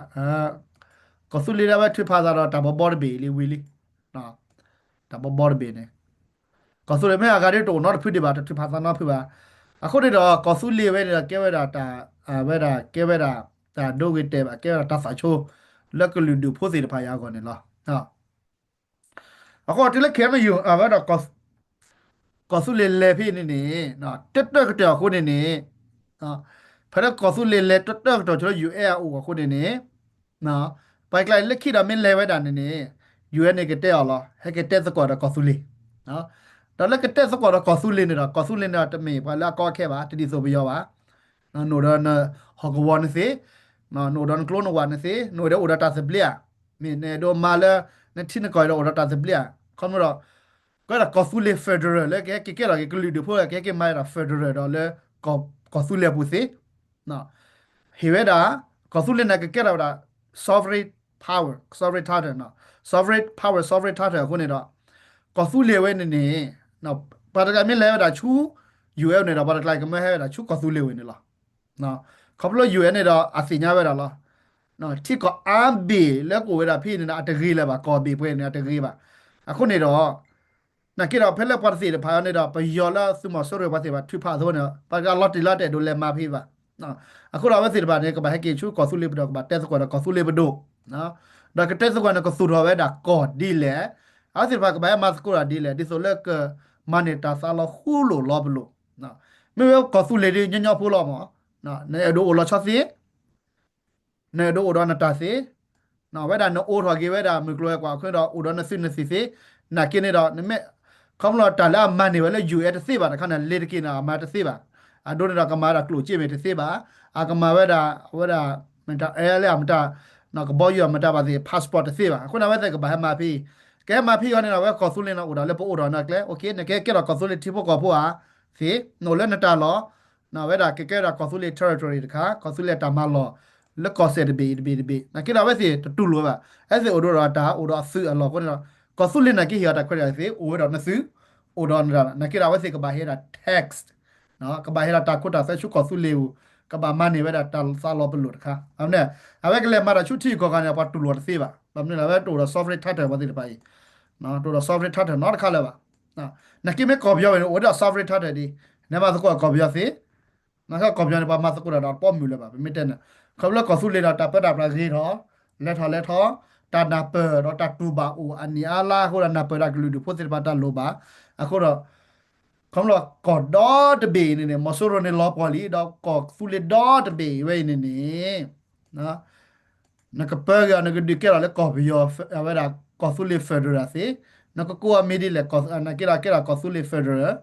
ကီၢ်သူလ့ၤဒၣ်ဝဲထုးဖးသးဒီးတၢ်ဘီဘီတဘ့ၣ်လံဝံၤလံ, တၢ်ဘီဘီတဘ့ၣ်န့ၣ်, ကီၢ်သူလ့ၤမ့ၢ်အဂၤဒ်တအိၣ်နီတဖုဒံးဘၣ်, တထုးဖးသးနီတဖုဘၣ်. အဃိန့ၣ်ဒီး ကီၢ်သူလ့ၤဝဲန့ၣ်ဒီး ကဲဝဲဒၣ်တၢ် အဝဲဒၣ်ကဲဝဲဒၣ် တၢ်ဒိဂ့ၤတဲာ်ဘၣ်, ကဲဝဲဒၣ်တၢ်သးဆိ လၢကလုာ်ဒူၣ်ဖိသ့ၣ်တဖၣ်အံၤအဂီၢ်န့ၣ်လီၤ. အဃိတုၤလၢ ခဲမယူၢ် အဝဲဒၣ် ကီၢ်သူလ့ၤလဲၤဖဲန့ၣ်န့ၣ် တၢၢ်တၢၢ်ကတၢၢ်အဃိန့ၣ်န့ၣ်, ဖဲလၢကီၢ်သူလ့ၤလဲၤတၢၢ်တၢၢ်ကတၢၢ်ဆိလၢ UN အအိၣ်အဃိန့ၣ်န့ၣ်, ပှၤကျါလၢခံဒီးမ့ၢ်လဲၤဝဲဒၣ်န့ၣ်န့ၣ် UN န့ၣ်ကတဲအီၤလီၤ, ဟဲကတဲသကိးဒီးကီၢ်သူလ့ၤ, ဒီးလၢကတဲသကိးဒီးကီၢ်သူလ့ၤန့ၣ်ဒီး ကီၢ်သူလ့ၤန့ၣ်ဒီးတမ့ၢ်ပှၤလၢအကီအခဲဘၣ်, တဒ်သိးပယီၤဘၣ်. နအိၣ်ဒီးနဟီၣ်ကဝီၤန့ၣ်သ့, နအိၣ်ဒီးနကျိနဝးန့ၣ်သ့, နအိၣ်ဒီးအိၣ်ဒီးတၢ်သဘျ့ဧါ, မ့ၢ်နအဲၣ်ဒိးမၤလၢ နထံနကီၢ်ဒီးအိၣ်ဒီးတၢ်သဘျ့ဧါ, ခီဖျိဒီး ကဲဒၣ်ကီၢ်သူလ့ၤ federal လၢကဟဲက့ၤကဲထီၣ်က့ၤကလုာ်ဒူၣ်ဖိလၢကဟဲက့ၤမၤဒၣ် federal ဒီးလၢ ကီၢ်သူလ့ၤအပူၤသ့ ဟ့ၣ်ဝဲဒၣ် ကီၢ်သူလ့ၤန့ၣ်ကကဲထီၣ်ဝဲဒၣ် sovereign power, sovereign title, sovereign power, sovereign title အဃိန့ၣ်ဒီး ကီၢ်သူလ့ၤဝဲန့ၣ်န့ၣ် ပှၤတကျါမ့ၢ်လဲၤဝဲဒၣ်ဆူ UN န့ၣ်ဒီး ပှၤတကျါကမၢဟဲဝဲဒၣ်ဆူကီၢ်သူလ့ၤဝဲန့ၣ်လီၤ. ခီဖျိ UN န့ၣ်ဒီး အသ့ၣ်ညါဝဲဒၣ်လီၤ. ထံကီၢ်အါဘ့ၣ်လၢကအိၣ်ဝဲဒၣ်ဖဲန့ၣ်ဒီး အတဂ့ၤလၢၤဘၣ်, ကီၢ်ဘ့ၣ်ပှဲၤန့ၣ် အတဂ့ၤဘၣ်. အဃိန့ၣ်ဒီး နာ်က့ဒီးဖဲလၢပှၤသ့ၣ်တဖၣ်အံၤန့ၣ်ဒီး ပယီၤလၢသုးမီၤစိရိၤပှၤသ့ၣ်တဖၣ်ထုးဖးအသးန့ၣ် ပှၤတကျါလီၤတံၢ်လီၤတဲာ်ဒိးလဲၤမၤဖဲဘၣ်. အဃိဒီးအဝဲသ့ၣ်တဖၣ်န့ၣ် ကဘၣ်ဟဲက့ၤဆူကီၢ်သူလ့ၤပဒိၣ် ကဘၣ်တဲသကိးဒီးကီၢ်သူလ့ၤပဒိၣ်, ဒီးကတဲသကိးန့ၣ်ကသူၣ်ထီၣ်ဝဲဒၣ်ကီၢ်ဒ်လဲၣ်, အဝဲသ့ၣ်တဖၣ်ကဘၣ်ဟဲမၤသကိးတၢ်ဒ်လဲၣ် ဒ်သိးလၢကမၤန့ၢ်တၢ်သးလီၤဃူလိာ်လီၤပလိာ်. မ့ၢ်ဝဲကီၢ်သူလ့ၤဒ်ညီညီဖိလီၤမး, နအဲၣ်ဒိးအိၣ်လီၤဆီသ့ နအဲၣ်ဒိးအိၣ်ဒီးနတၢ်သ့, ဝဲဒၣ်နအိးထီၣ်က့ၤဝဲဒၣ်မုၢ်ကျိၤဝဲၤကွာ်အဃိဒီး အိၣ်ဒီးနသုးနသံၣ်သ့, နာ်က့န့ၣ်ဒီး နမ့ၢ် ခီဖျိတၢ်လၢအမၤန့ၢ်ဝဲလၢ ယူၢ်အဲၣ် တသ့ဘၣ်တခါန့ၣ် လ့ၤတက့ၤန့ၣ် အမၤတသ့ဘၣ်. အဒိန့ၣ်ဒီးကမၤဝဲဒၣ်ကျိၣ်စ့မ့ၢ်တသ့ဘၣ်. အကမၤဝဲဒၣ် အဝဲဒၣ် မတၤအဲလၢအမတၤ ကဘီယူၤအမတၤဘၣ်သ့ၣ် passport တသ့ဘၣ်. အဃိန့ၣ် အဝဲသ့ၣ်ကဘၣ်ဟဲမၤဖဲအံၤ, ကဟဲမၤဖဲအံၤအီၤန့ၣ်ဒီး အဝဲကီၢ်သူလ့ၤန့ၣ်အိၣ်ဒီးလၢပအိၣ်ဒီးန့ၣ်အကျဲ နကဲကဲထီၣ်ကီၢ်သူလ့ၤထံဖိကီၢ်ဖိဧါသ့, နအိၣ်လၢနတၢ်လီၢ်, အဝဲဒၣ်ကကဲဝဲဒၣ်ကီၢ်သူလ့ၤ territory တခါ ကီၢ်သူလ့ၤတၢ်မၤလီၢ် လၢကီၢ်စဲၣ်တဘ့ၣ်အံၤတဘ့ၣ်တဘ့ၣ် နာ်က့ဒီးအဝဲသ့ၣ်တတူၢ်လိာ်ဘၣ်. အဝဲသ့ၣ်အိၣ်ဒီးတၢ်အိၣ်ဒီးအသုးအလီၢ်အဃိန့ၣ်ဒီး ကီၢ်သူလ့ၤနာ်က့ဟ့ၣ်အီၤတၢ်ခွဲးတၢ်ယာ်သ့ အိၣ်ဝဲဒီးနသုး, အိၣ်ဒီးနတၢ် နာ်က့ဒီးအဝဲသ့ၣ်ကဘၣ်ဟ့ၣ်ဒၣ် tax ကဘၣ်ဟ့ၣ်ဒၣ်တၢ်ခိတၢ်သွဲဆူကီၢ်သူလ့ၤပူၤ, ကဘၣ်မၤန့ၢ်ဝဲဒၣ်တၢ်သးလီၤပလိာ်တခါ. အဝဲန့ၣ် အဝဲကလဲၤမၤတၢ်ဆူထံကီၢ်ဂၤန့ၣ် ပှၤတူၢ်လိာ်တသ့ဘၣ်. ဘၣ်မနုၤလဲၣ် အဝဲတအိၣ်ဒီး sovereign title ပှၤသ့ၣ်တဖၣ်အံၤ, တအိၣ်ဒီး sovereign title နီတခါလၢၤဘၣ်. နာ်က့မ့ၢ်ကီၢ်ပယီၤဝဲန့ၣ် အိၣ်ဒီး sovereign title ဒ် နမၤသကိးကီၢ်ပယီၤသ့, နာ်က့ကီၢ်ပယီၤန့ၣ် ပှၤမၤသကိးတၢ်ဒီးတပိာ်မုၣ်လၢၤဘၣ် ပမ့ၢ်တဲန့ၣ်, ခီဖျိလၢကီၢ်သူလ့ၤဒီးတၢ်ပၢတၢ်ပြးဂ့ၤထီၣ်, လဲၤထီၣ်လဲၤထီၣ်, တၢ်နၢ်ပၢၢ်ဒီးတၢ်တူၢ်ဘၣ်အိၣ်အနံၣ်အါလါအဃိဒီး နၢ်ပၢၢ်တၢ်ကလုာ်ဒူၣ်ဖိသ့ၣ်တဖၣ်တၢ်လိၣ်ဘၣ်, အဃိဒီး ခီဖျိကီၢ်ဒီတဘ့ၣ်အံၤန့ၣ်န့ၣ် မီၤစိရိၤန့ၣ်လီၤပှီၢ်လံ ဒီးကီၢ်သူလ့ၤဒီတဘ့ၣ်အံၤဝဲအံၤန့ၣ်န့ၣ် နကပၢက့ၤအီၤ နကဒုးကဲထီၣ်လၢကီၢ်ပယီၤ အဝဲဒၣ်ကီၢ်သူလ့ၤ federal သ့, နကကိးအမံၤဒ်လဲၣ် နာ်က့ဒီးကဲထီၣ်ကီၢ်သူလ့ၤ federal သ့,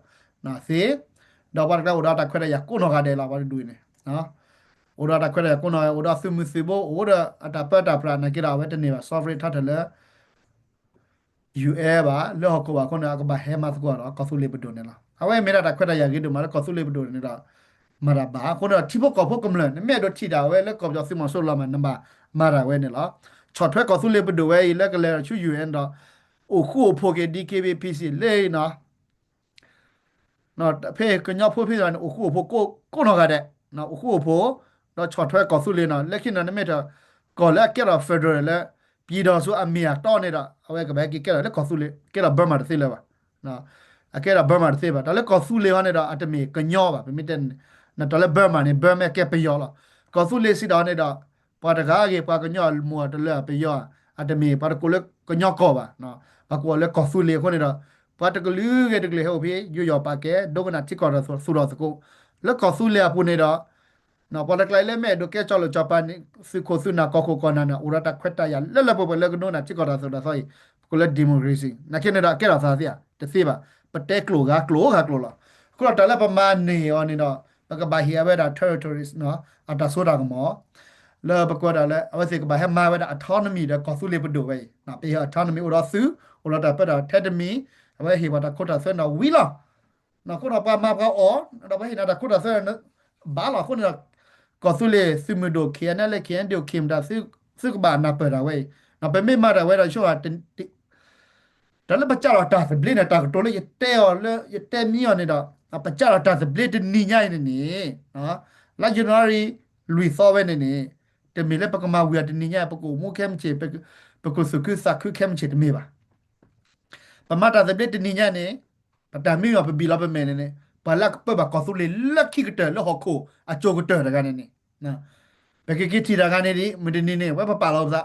ဒီးပှၤတကျါအိၣ်ဒီးတၢ်ခွဲးတၢ်ယာ်ကိးနီၢ်ဂၤဒဲးလီၤ ပှၤတဒူၣ်အံၤန့ၣ်, အိၣ်ဒီးတၢ်ခွဲးတၢ်ယာ်ကိးနီၢ်ဂၤ အိၣ်ဒီးသုးမုၢ်သုးဘိ အိၣ်ဒီးအတၢ်ပၢတၢ်ပြး နာ်က့ဒီးအဝဲတန့ၢ်ဘၣ် sovereign title လၢ ယူၢ်အဲၣ် ဘၣ် လၢဟီၣ်ခိၣ်ဘၣ်အဃိန့ၣ် အကဘၣ်ဟဲမၤသကိးဒီးကီၢ်သူလ့ၤပဒိၣ်န့ၣ်လီၤ. အဝဲမ့ၢ်ဒၣ်တၢ်ခွဲးတၢ်ယာ်ဂ့ၤဒိၣ်မးလၢကီၢ်သူလ့ၤပဒိၣ်န့ၣ်ဒီး မၤတၢ်ဘၣ်အဃိန့ၣ်ဒီး ထံဖိကီၢ်ဖိကမျၢၢ် နမ့ၢ်အဲၣ်ဒိးထံၣ်တၢ်ဝဲလၢကီၢ်ပယီၤသုးမီၤစိရိၤလီၤမး နဘၣ်မၤတၢ်ဝဲန့ၣ်လီၤ. ဆီၣ်ထွဲကီၢ်သူလ့ၤပဒိၣ်ဝဲအံၤ လၢကလဲၤဆူ ယူၢ်အဲၣ် ဒီး အိၣ်ဃူအိၣ်ဖိးက့ၤ DKBA PC လၢအံၤနီၤ ဖဲကညီဖိဖဲန့ၣ် အိၣ်ဃူအိၣ်ဖိးကိးနီၢ်ဂၤဒဲး, အိၣ်ဃူအိၣ်ဖိး, ဒီးဆီၣ်ထွဲကီၢ်သူလ့ၤနီၤ လၢခံန့ၣ် နမ့ၢ်ထီၣ် ကီၢ်လၢအကဲထီၣ် federal လၢ ပြည်ထောင်စု အမ့ၢ်အတီန့ၣ်ဒီး အဝဲကဘၣ်ဟဲက့ၤကဲထီၣ်လၢကီၢ်သူလ့ၤ ကဲထီၣ် Burma တသ့လၢၤဘၣ်. အကဲထီၣ် Burma တသ့ဘၣ်. တၢ်လၢကီၢ်သူလ့ၤဟီန့ၣ်ဒီး အတမ့ၢ်ကညီဘၣ်. ပမ့ၢ်တဲန့ၣ် တၢ်လၢ Burma န့ၣ် Burma ကဲပယီၤလီၤ. ကီၢ်သူလ့ၤစံးဒီးန့ၣ်ဒီး ပှၤတဂၤအဂ့ၢ် ပှၤကညီအမူအတလၢအပယီၤ, အတမ့ၢ်ပှၤတကိးလၢကညီကီၢ်ဘၣ်. ပှၤကိးအီၤလၢကီၢ်သူလ့ၤအဃိန့ၣ်ဒီး ပှၤတကလုာ်ဂ့ၤတကလုာ်ဟဲအိၣ်ဖဲ ယူးယီၣ်ပာ်ကဲ ဒိကနၣ်ထံကီၢ်တၢ်သူၣ်ထီၣ်သကိး လၢကီၢ်သူလ့ၤအပူၤန့ၣ်ဒီး ပှၤတကျါအံၤလၢမ့ၢ်အဲၣ်ဒိးကဲစီၤလိာ်စီၤပၤန့ၣ် သုးခိၣ်သုးနၢ်ကီၢ်ခိၣ်ကီၢ်နၢ်န့ၣ် အိၣ်ဒီးတၢ်ခွဲးတၢ်ယာ်လၢလၢပှဲၤပှဲၤလၢကဒိကနၣ်ထံကီၢ်တၢ်သိၣ်တၢ်သီအံၤ ပကိးလၢ democracy နာ်က့န့ၣ်ဒီး အကဲထီၣ်သးသ့ဧါ တသ့ဘၣ်. ပတဲကျိာ်ဂၤကျိာ်ဂၤကျိာ်လီၤ. အဃိဒီးတၢ်လၢပမၤန့ၢ်အီၤန့ၣ်ဒီး ပကဘၣ်ဟ့ၣ်အဝဲဒၣ် territories အတၢ်စိတၢ်ကမီၤ လၢပကွဲးဒၣ်လၢ အဝဲသ့ၣ်ကဘၣ်ဟဲမၤဝဲဒၣ် autonomy ဒီးကီၢ်သူလ့ၤပဒိၣ်ဝဲအံၤ ပဟ့ၣ် autonomy အိၣ်ဒီးသုး အိၣ်ဒီးတၢ်ပၢတၢ်ထဲတမံၤ အဝဲဟ့ၣ်ပှၤတၢ်ခိတၢ်သွဲဒီးဝံၤလီၤ. အဃိဒီးပှၤမၤပှၤအီၣ် ဒီးပှၤဟ့ၣ်နၤတၢ်ခိတၢ်သွဲ ဘၣ်လီၤ. အဃိန့ၣ်ဒီး ကီၢ်သူလ့ၤသုးမုၢ်ဒိၣ် KNLA KNDO သုကဘၣ်နၢ်ပၢၢ်တၢ်ဝဲအံၤ ပမ့ၢ်မၤတၢ်ဝဲဒီးဆိ တၢ်လၢပစးထီၣ်တၢ်သဘျ့န့ၣ် တၢ်ကတိၤလၢယတဲအီၤလၢယတဲမံအီၤန့ၣ်ဒီး ပစးထီၣ်တၢ်သဘျ့တနံၤညါအံၤန့ၣ်န့ၣ် လါ January လွံၢ်သီဝဲန့ၣ်န့ၣ် တမ့ၢ်လၢပကမၤဝံၤအီၤတနံၤညါ ပကအိၣ်မူခဲမုၢ်ဆ့ၣ် ပကသူၣ်ခုသးခုခဲမုၢ်ဆ့ၣ်တမ့ၢ်ဘၣ်. ပမၤတၢ်သဘျ့တနံၤညါန့ၣ် ပတၢ်မံအီၤပဘံၣ်လီၤပမဲာ်န့ၣ်န့ၣ် ပှၤလၢအကပၢဘၣ်ကီၢ်သူလ့ၤလၢခံကတၢၢ်လၢဟီၣ်ခိၣ်အစိၤကတၢၢ်တဂၤန့ၣ်န့ၣ် ပကက့ၤထံၣ်တၢ်ဂၤန့ၣ်ဒ် မုၢ်တနံၤန့ၣ် ဝဲပပာ်လီၤပသး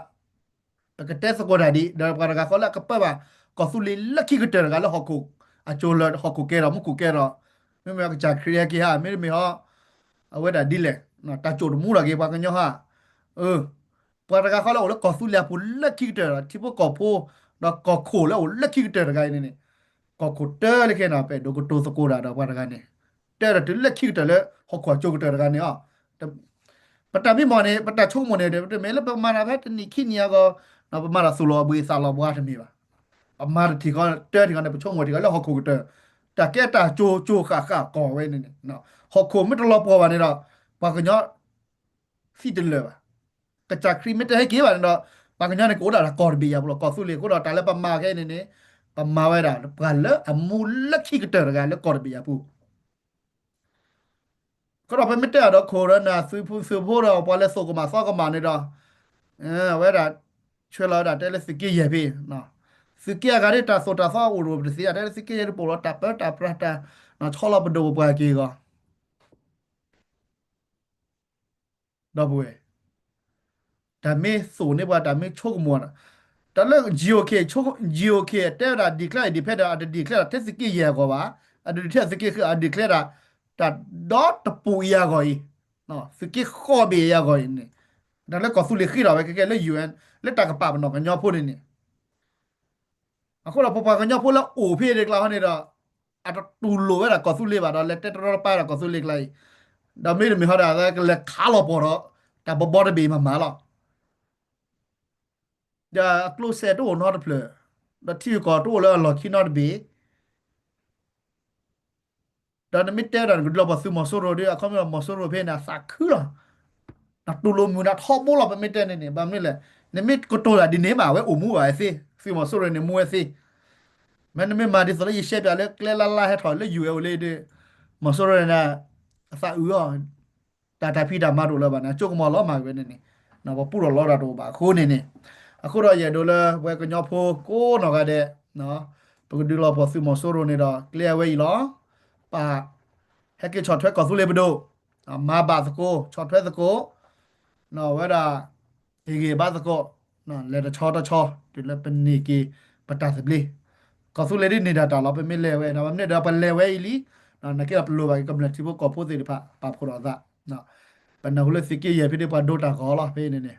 ပကတဲသကိးတၢ်ဒ် ဒီးပှၤတဂၤဃီလၢအကပၢဘၣ်ကီၢ်သူလ့ၤလၢခံကတၢၢ်တဂၤလၢဟီၣ်ခိၣ်အစိၤလၢဟီၣ်ခိၣ်ကဲဒီးမူခိၣ်ကဲဒီး မ့မ့ၢ်ကစၢ်ခရံာ်ဟဲက့ၤဟါ မ့တမ့ၢ်ဟီ အဝဲဒၣ်ဒ်လဲၣ် တၢ်ကိၣ်တမူထီၣ်က့ၤပှၤကညီဟါ ပှၤတဂၤဃီလၢအိၣ်လၢကီၢ်သူလ့ၤအပူၤလၢခံကတၢၢ်ဒီး ထံဖိကီၢ်ဖိ ဒီးကီၢ်ခိၣ်လၢအိၣ်လၢခံကတၢၢ်တဂၤအံၤန့ၣ်န့ၣ် ကီၢ်ခိၣ်တၢလၢခဲန့ၣ် ပအဲၣ်ဒိးကတိၤသကိးတၢ်ဒီးပှၤတဂၤန့ၣ် တၢ်တတုၤလၢခံကတၢၢ်လၢဟီၣ်ခိၣ်အစိၤကတၢၢ်တဂၤန့ၣ်အီၤ ပတၢ်မံမီၢ်န့ၣ် ပတၢ်ဆိကမိၣ်န့ၣ် တမ့ၢ်လၢပမၤတၢ်ဖဲတနံၣ်ခံနံၣ်အဂီၢ် ပမၤတၢ်သူၣ်လီၤဘှံးသးလီၤဘှါတမ့ၢ်ဘၣ်. ပမၤတထံၣ်ဃီတၢထံၣ်ဃီန့ၣ် ပဆိကမိၣ်ထံၣ်ဃီလၢဟီၣ်ခိၣ်ကတၢၢ် တၢ်ကဲတၢ်ကၠိကၠိဃၣ်ဃၣ်ကီၢ်ဝဲန့ၣ်န့ၣ် ဟီၣ်ခိၣ်မ့ၢ်တလီၤပှီၢ်ဘၣ်န့ၣ်ဒီး ပှၤကညီ သံတလၢာ်ဘၣ်. ကစၢ်ခရံာ်မ့ၢ်တဟဲက့ၤဘၣ်န့ၣ်ဒီး ပှၤကညီန့ၣ်ကအိၣ်ဒၣ်တၢ်ကီၢ်တဘ့ၣ်ယၤပူၤလီၤ. ကီၢ်သူလ့ၤအဃိဒီး တၢ်လၢပမၤခဲအံၤန့ၣ်န့ၣ် ပမၤဝဲဒၣ် ပှၤလၢအမူလၢခံကတၢၢ်တဂၤလၢကီၢ်တဘ့ၣ်ယၤပူၤ အဃိဒီးပမ့ၢ်တဲအီၤဒီး ခိၣ်ရနၢ်သုးဖိသုးဖိဒီး ပှၤလဲၤသိၣ်ကမၣ်သီကမၣ်န့ၣ်ဒီး အဝဲဒၣ် ဆွဲလီၤဝဲဒၣ်တဲလၢသုးက့ယဲၢ်ဖဲ သုးက့အဂၤဒ်တၢ်သိၣ်တၢ်သီအိၣ်တအိၣ်ပတသ့ တဲလၢသုးက့ယဲၢ်တပိာ်လီၤတၢ်ပၢတၢ်ပြးတၢ် ဆီလီၤပဒိၣ်ပပှၢ်က့ၤအဂီၢ် ဒီပုၢ်ဝဲၢ် တၢ်မ့ၢ်သိၣ်န့ၢ်ပှၤ တၢ်မ့ၢ်ဆိကမိၣ်ဒီး တၢ်လၢ GOK GOK တဲဝဲဒၣ် declare independent အတ declare ဒၣ်ထဲသုးက့ယဲၢ်အဂီၢ်ဘၣ်, အတ declare သုးက့ဃု အ declare ဒၣ် တၢ်ဒီတပူၤအံၤအဂီၢ်အံၤ, သုးက့ဃိးဘ့ၣ်အံၤအဂီၢ်အံၤန့ၣ်, တၢ်လၢကီၢ်သူလ့ၤဃ့ထီၣ်ဝဲကဲကဲလၢ UN လၢတၢ်ကပာ်ပနီၣ်ကညီဖိန့ၣ်န့ၣ် အဃိဒီးပပှၤကညီဖိလၢအိၣ်ဖဲဒၣ်ကျါဟီန့ၣ်ဒီး အတတူၢ်လိာ်ဝဲဒၣ်ကီၢ်သူလ့ၤဘၣ်ဒီး လဲၤတဲတရီတပါဒီးကီၢ်သူလ့ၤကျါအံၤ, ဒီးမ့တမ့ၢ်ဟီဒီး ကလဲၤခးလီၤပှီၢ်ဒီး တၢ်ဘီဘီတဘ့ၣ်မၤမၤလီၤ. ဒီးအကျိၣ်စဲတအိၣ်နီတဖျၢၣ်, ဒီးထံဂုၤကီၢ်ဂၤတအိၣ်လၢအလီၢ်ခံနီတဘ့ၣ် ဒီးနမ့ၢ်တဲဒီးနကဒုးလီၤပှီၢ်သုးမီၤစိရိၤဒီး အခီပညီမီၤစိရိၤဖဲန့ၣ် အသးခုလီၤ. နတူၢ်လိာ်မုာ်နၤထီဘိလီၤ ပမ့ၢ်တဲန့ၣ်န့ၣ် ဘၣ်မနုၤလဲၣ်, နမ့ၢ်ကတိၤတၢ်ဒ်န့ၣ်မး အဝဲအိၣ်မူဘၣ်ဝဲသ့, သုးမီၤစိရိၤန့ၣ် မူဝဲသ့. မ့ၢ်နမ့ၢ်မၤဒ်သိးလၢယရှဲပၠးလၢကျဲလၢ်လၢ်ဟဲထီၣ်လၢ ယူၢ်အဲလ်အိၣ် လၢဒီး မီၤစိရိၤန့ၣ် အသးအုးအီၤ တၢ်တၢ်ဖံးတၢ်မၤတအိၣ်လၢၤဘၣ်န့ၣ် အကၠိကမီၤလီၤမၢ်ဝဲန့ၣ်န့ၣ်, ပပူထီၣ်လီတၢ်တအိၣ်ဘၣ်အဃိန့ၣ်န့ၣ်, အဃိဒီးယအဲၣ်ဒိးလၢပဝဲကညီဖိကိးနီၢ်ဂၤဒဲး, ပကဒုးလီၤပှီၢ်သုးမီၤစိရိၤန့ၣ်ဒီး ကျဲအဝဲအံၤလီၤ. ပာ် ဟဲက့ၤဆီၣ်ထွဲကီၢ်သူလ့ၤပဒိၣ်, မၤဘၣ်သကိး ဆီၣ်ထွဲသကိး ဝဲဒၣ် ဟ့ၣ်ဂံၢ်ဘါသကိး, လဲၤတဆီတဆီ တုၤလၢပန့ၢ်က့ၤ ပတၢ်သဘျ့, ကီၢ်သူလ့ၤဒ်န့ၣ်ဒၣ်တၢ်လီၤ ပမ့ၢ်လဲၤဝဲဒီး ပမ့ၢ်ဒီးပလဲၤဝဲအံၤလံ, နာ်က့ဒီးပလိၣ်ဘၣ်က့ၤကမျၢၢ်ထံဖိကီၢ်ဖိသ့ၣ်တဖၣ် ပာ်ဖှိၣ်ထီၣ်သး, ပနၢ်ဟူလၢသုးက့ယဲၢ်ဖဲန့ၣ်ပှၤဒိတၢ်ဂီၤလီၤ ဖဲန့ၣ်န့ၣ်,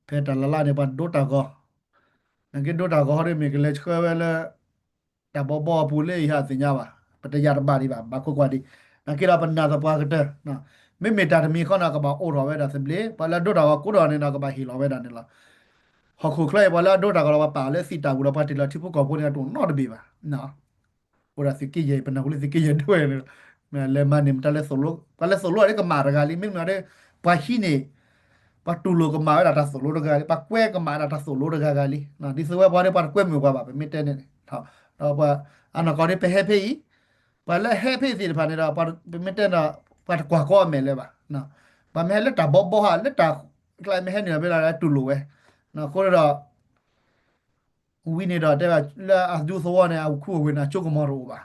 ဖဲတၢ်လၢ်လၢ်န့ၣ် ပှၤဒိတၢ်ဂီၤ, နာ်က့ဒိတၢ်ဂီၤဟီဒ်မ့ၢ်ကလဲၤဆှၢဝဲလၢ တၢ်ဘီဘီအပူၤလၢအံၤဟးသ့ၣ်ညါဘၣ်, ပတယာ်တဘၣ်ဒံးဘၣ် ဘၣ်ခိးကွၢ်ဒံး, နာ်က့ဒီးပနာ်သပှၢ်ကတၢၢ်, မ့မ့ၢ်တၢ်တမံၤဃီန့ၣ် ကဘၣ်အိးထီၣ်ဝဲဒၣ်သဘျ့, ပှၤလၢအဒိတၢ်ဂီၤကိးဒီးန့ၣ်ဒီး ကဘၣ်ဟ့ၣ်လီၤဝဲဒၣ်န့ၣ်လီၤ. ဟီၣ်ခိၣ်ချၢအံၤ ပှၤလၢအဒိတၢ်ဂီၤဒီး ပှၤပာ်လၢသံတၢ်ပူၤဒီး ပှၤတ့ၢ်လီၤထံဖိကီၢ်ဖိန့ၣ် တအိၣ်နီတဘ့ၣ်ဘၣ် အိၣ်ဒၣ်သုးက့ယဲၢ် ပနၢ်ဟူလၢသုးက့ယဲၢ်ဒိဝဲန့ၣ်, လဲၤမၤန့ၢ်မတၤလဲၤသိၣ်လိ, ပှၤလဲၤသိၣ်လိအီၤဒ်ကမၣ်တဂၤလံ, မ့မ့ၢ်ဒီး ပှၤဟံးန့ၢ်, ပှၤတူၢ်လိာ်ကမၣ်ဝဲဒၣ်တၢ်သိၣ်လိတဂၤလံ, ပှၤကွဲကမၣ်ဒၣ်တၢ်သိၣ်လိတဂၤဂၤလံ, ဒ်သိးဝဲပှၤဒီးပှၤတကွဲမုာ်ပှၤဘၣ် ပမ့ၢ်တဲန့ၣ်, ဒီးပှၤ အနီၢ်ကီၢ်ဒ်ပဟဲဖဲအံၤ, ပှၤလၢဟဲဖဲအံၤသ့ၣ်တဖၣ်န့ၣ်ဒီး ပမ့ၢ်တဲန့ၣ် ပှၤတကွၢ်ကီအမဲာ်လၢၤဘၣ်, ပှၤမ့ၢ်ဟဲလၢတၢ်ဘီဘီဟး လၢတၢ်ကျါမ့ၢ်ဟဲနုာ်လီၤဖဲလၢတူၢ်လိာ်ဝဲ, အဃိဒီး ဝံၤန့ၣ်ဒီးတဲဘၣ်လၢအဒူသဝီန့ၣ် အခူအဝ့ၢ်န့ၣ် အကၠိကမီၤတအိၣ်ဘၣ်,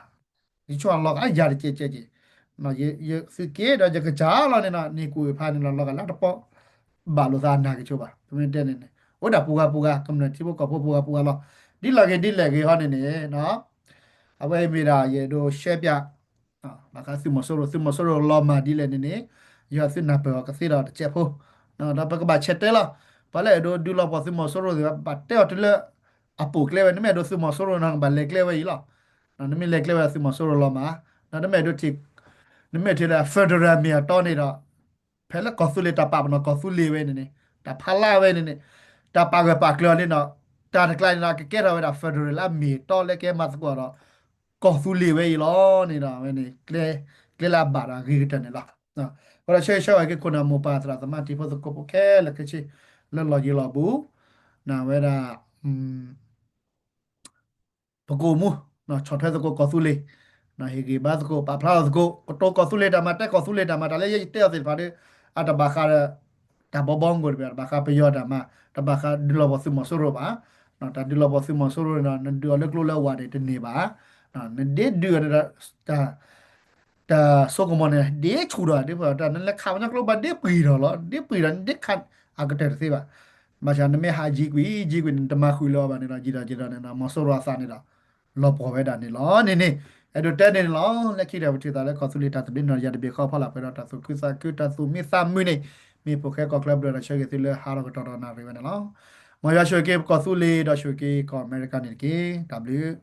ယဆိကမိၣ်လီၤဂာ်ယၤတကဲးကဲးကဲး, သုးက့ဒီးယကစၢ်လီၤန့ၣ်ဒီး န့ၢ်ကွံာ်ဖးန့ၣ်လီၤ လီၤဂာ်လၢတပီၢ်ဘၣ်လိာ်သးအနၢ်ကဆိဘၣ် ပမ့ၢ်တဲန့ၣ်န့ၣ် အိၣ်ဒၣ်ပူၤဂၤပူၤဂၤ ကမျၢၢ်ထံဖိကီၢ်ဖိပူၤဂၤပူၤဂၤလီၤ, ဒ်လဲၣ်ဂ့ၤဒ်လဲၣ်ဂ့ၤဟီန့ၣ်န့ၣ် အဝဲအံၤမ့ၢ်ဒၣ်ယအဲၣ်ဒိးရှဲပၠး ဘၣ်ဃးသုးမီၤစိရိၤ သုးမီၤစိရိၤလီၤမၢ်ဒ်လဲၣ်န့ၣ်န့ၣ် ယွၤသုနၢ်ပၢၢ်အီၤကသ့ဒီးတစဲးဖိ, ဒီးပကဘၣ်ဆဲးတဲလီၤ, ပှၤလၢအဲၣ်ဒိးဒုးလီၤပှီၢ်သုးမီၤစိရိၤသ့ၣ်တဖၣ် ဘၣ်တဲအီၤတုၤလၢ အပိာ်ကျဲဝဲ နမ့ၢ်အဲၣ်ဒိးသုးမီၤစိရိၤန့ၣ် နကဘၣ်လဲၤကျဲဝဲအံၤလီၤ, နမ့ၢ်လဲၤကျဲဝဲသုးမီၤစိရိၤလီၤမၢ်, ဒီးနမ့ၢ်အဲၣ်ဒိးထံၣ်, နမ့ၢ်ထံၣ်လၢ federal မ့ၢ်အတီန့ၣ်ဒီး ဖဲလၢကီၢ်သူလ့ၤတၢ်ပာ်ပနီၣ်ကီၢ်သူလ့ၤဝဲန့ၣ်န့ၣ် တၢ်ဖးလၢ်ဝဲန့ၣ်န့ၣ် တၢ်ပာ်ဂၢၢ်ပာ်ကျၢၤန့ၣ်ဒီး တၢ်တကျါန့ၣ်ဒီး ကကဲထီၣ်ဝဲဒၣ် federal လၢအမ့ၢ်အတီလၢကဲမၤသကိးဒီး ကီၢ်သူလ့ၤဝဲအံၤလီၤန့ၣ်ဒီး ဝဲန့ၣ် ကျဲလၢအဘၣ်ဒီးအဂ့ၤကတၢၢ်န့ၣ်လီၤ. အဃိဒီးဆၢဂ့ၤဆၢဝါက့ၤခိၣ်နၢ်မိၢ်ပၢ်သရၣ်သမါတံၤဖိသကိးဖိခဲလၢာ်ခဲဆ့ လၢလီၢ်ယံၤလီၢ်ဘူး နဝဲဒၣ် ပကအိၣ်မူ ဆီၣ်ထွဲသကိးကီၢ်သူလ့ၤ, ဟ့ၣ်ဂံၢ်ဘါသကိး ပာ်ဖျါထီၣ်သကိး ကတိၤကီၢ်သူလ့ၤတၢ်မၤ တဲကီၢ်သူလ့ၤတၢ်မၤ တၢ်လၢယဲယတဲအီၤသ့ၣ်တဖၣ်ဒီး အတဘၣ်ဃးဒီး တၢ်ဘီဘီမုၢ်တဘ့ၣ် တဘၣ်ဃးပယီၤတၢ်မၤ တဘၣ်ဃးဒုးလီၤပှီၢ်သုးမီၤစိရိၤဘၣ်. တၢ်ဒုးလီၤပှီၢ်သုးမီၤစိရိၤန့ၣ်ဒီး နဒုးအီၤလၢကျိလၢဝၢ်န့ၣ်တန့ၢ်ဘၣ်. နဒ့ဒုးအီၤန့ၣ်ဒီး တၢ် တၢ်စိကမီၤန့ၣ် ဒ့ဆူၣ်ဒီး ဒ်ဖဲတၢ်နလဲၤခးပှၤကညီကျိဘၣ် ဒ့ပှံၤထီၣ်လီၤ ဒ့ပှံၤဒီး နဒ့ခးအကတၢၢ်တသ့ဘၣ်. ဘၣ်ဆၣ်နမ့ၢ်ဟးယံၤကွံာ် ယံၤကွံာ်န့ၣ် တမၤဃုာ်လၢၤဘၣ်န့ၣ်ဒီး ယံာ်ဒီးယံာ်ဒီးန့ၣ်ဒီး မီၤစိရိၤအသးန့ၣ်ဒီး လီၤပှီၢ်ဝဲဒၣ်န့ၣ်လီၤန့ၣ်န့ၣ်. အဲၣ်ဒိးတဲန့ၣ်န့ၣ်လီၤ. လၢခံတၢ်ပထံၣ်သးလၢကီၢ်သူလ့ၤတၢ်သဘျ့န့ၣ်ဒီး ယၤတဘ့ၣ်ဃီဖီလာ်ပှဲၤဒီးတၢ်သူၣ်ခုသးခု တၢ်သူၣ်မံသးမုာ်န့ၣ် မ့ၢ်ဖိၣ်ဃဲကီၢ်ချၢဘျၢၣ်ဒီးဆၢဂ့ၤသုလၢဟါဒီးကတီၢ်ဒီးနၣ်ရံၣ်ဝဲန့ၣ်လီၤ. မ်ယွၤဆိၣ်ဂ့ၤက့ၤပကီၢ်သူလ့ၤဒီးဆိၣ်ဂ့ၤက့ၤကီၢ်အမဲရကၤန့ၣ်တက့ၢ်. တၢ်ဘျုး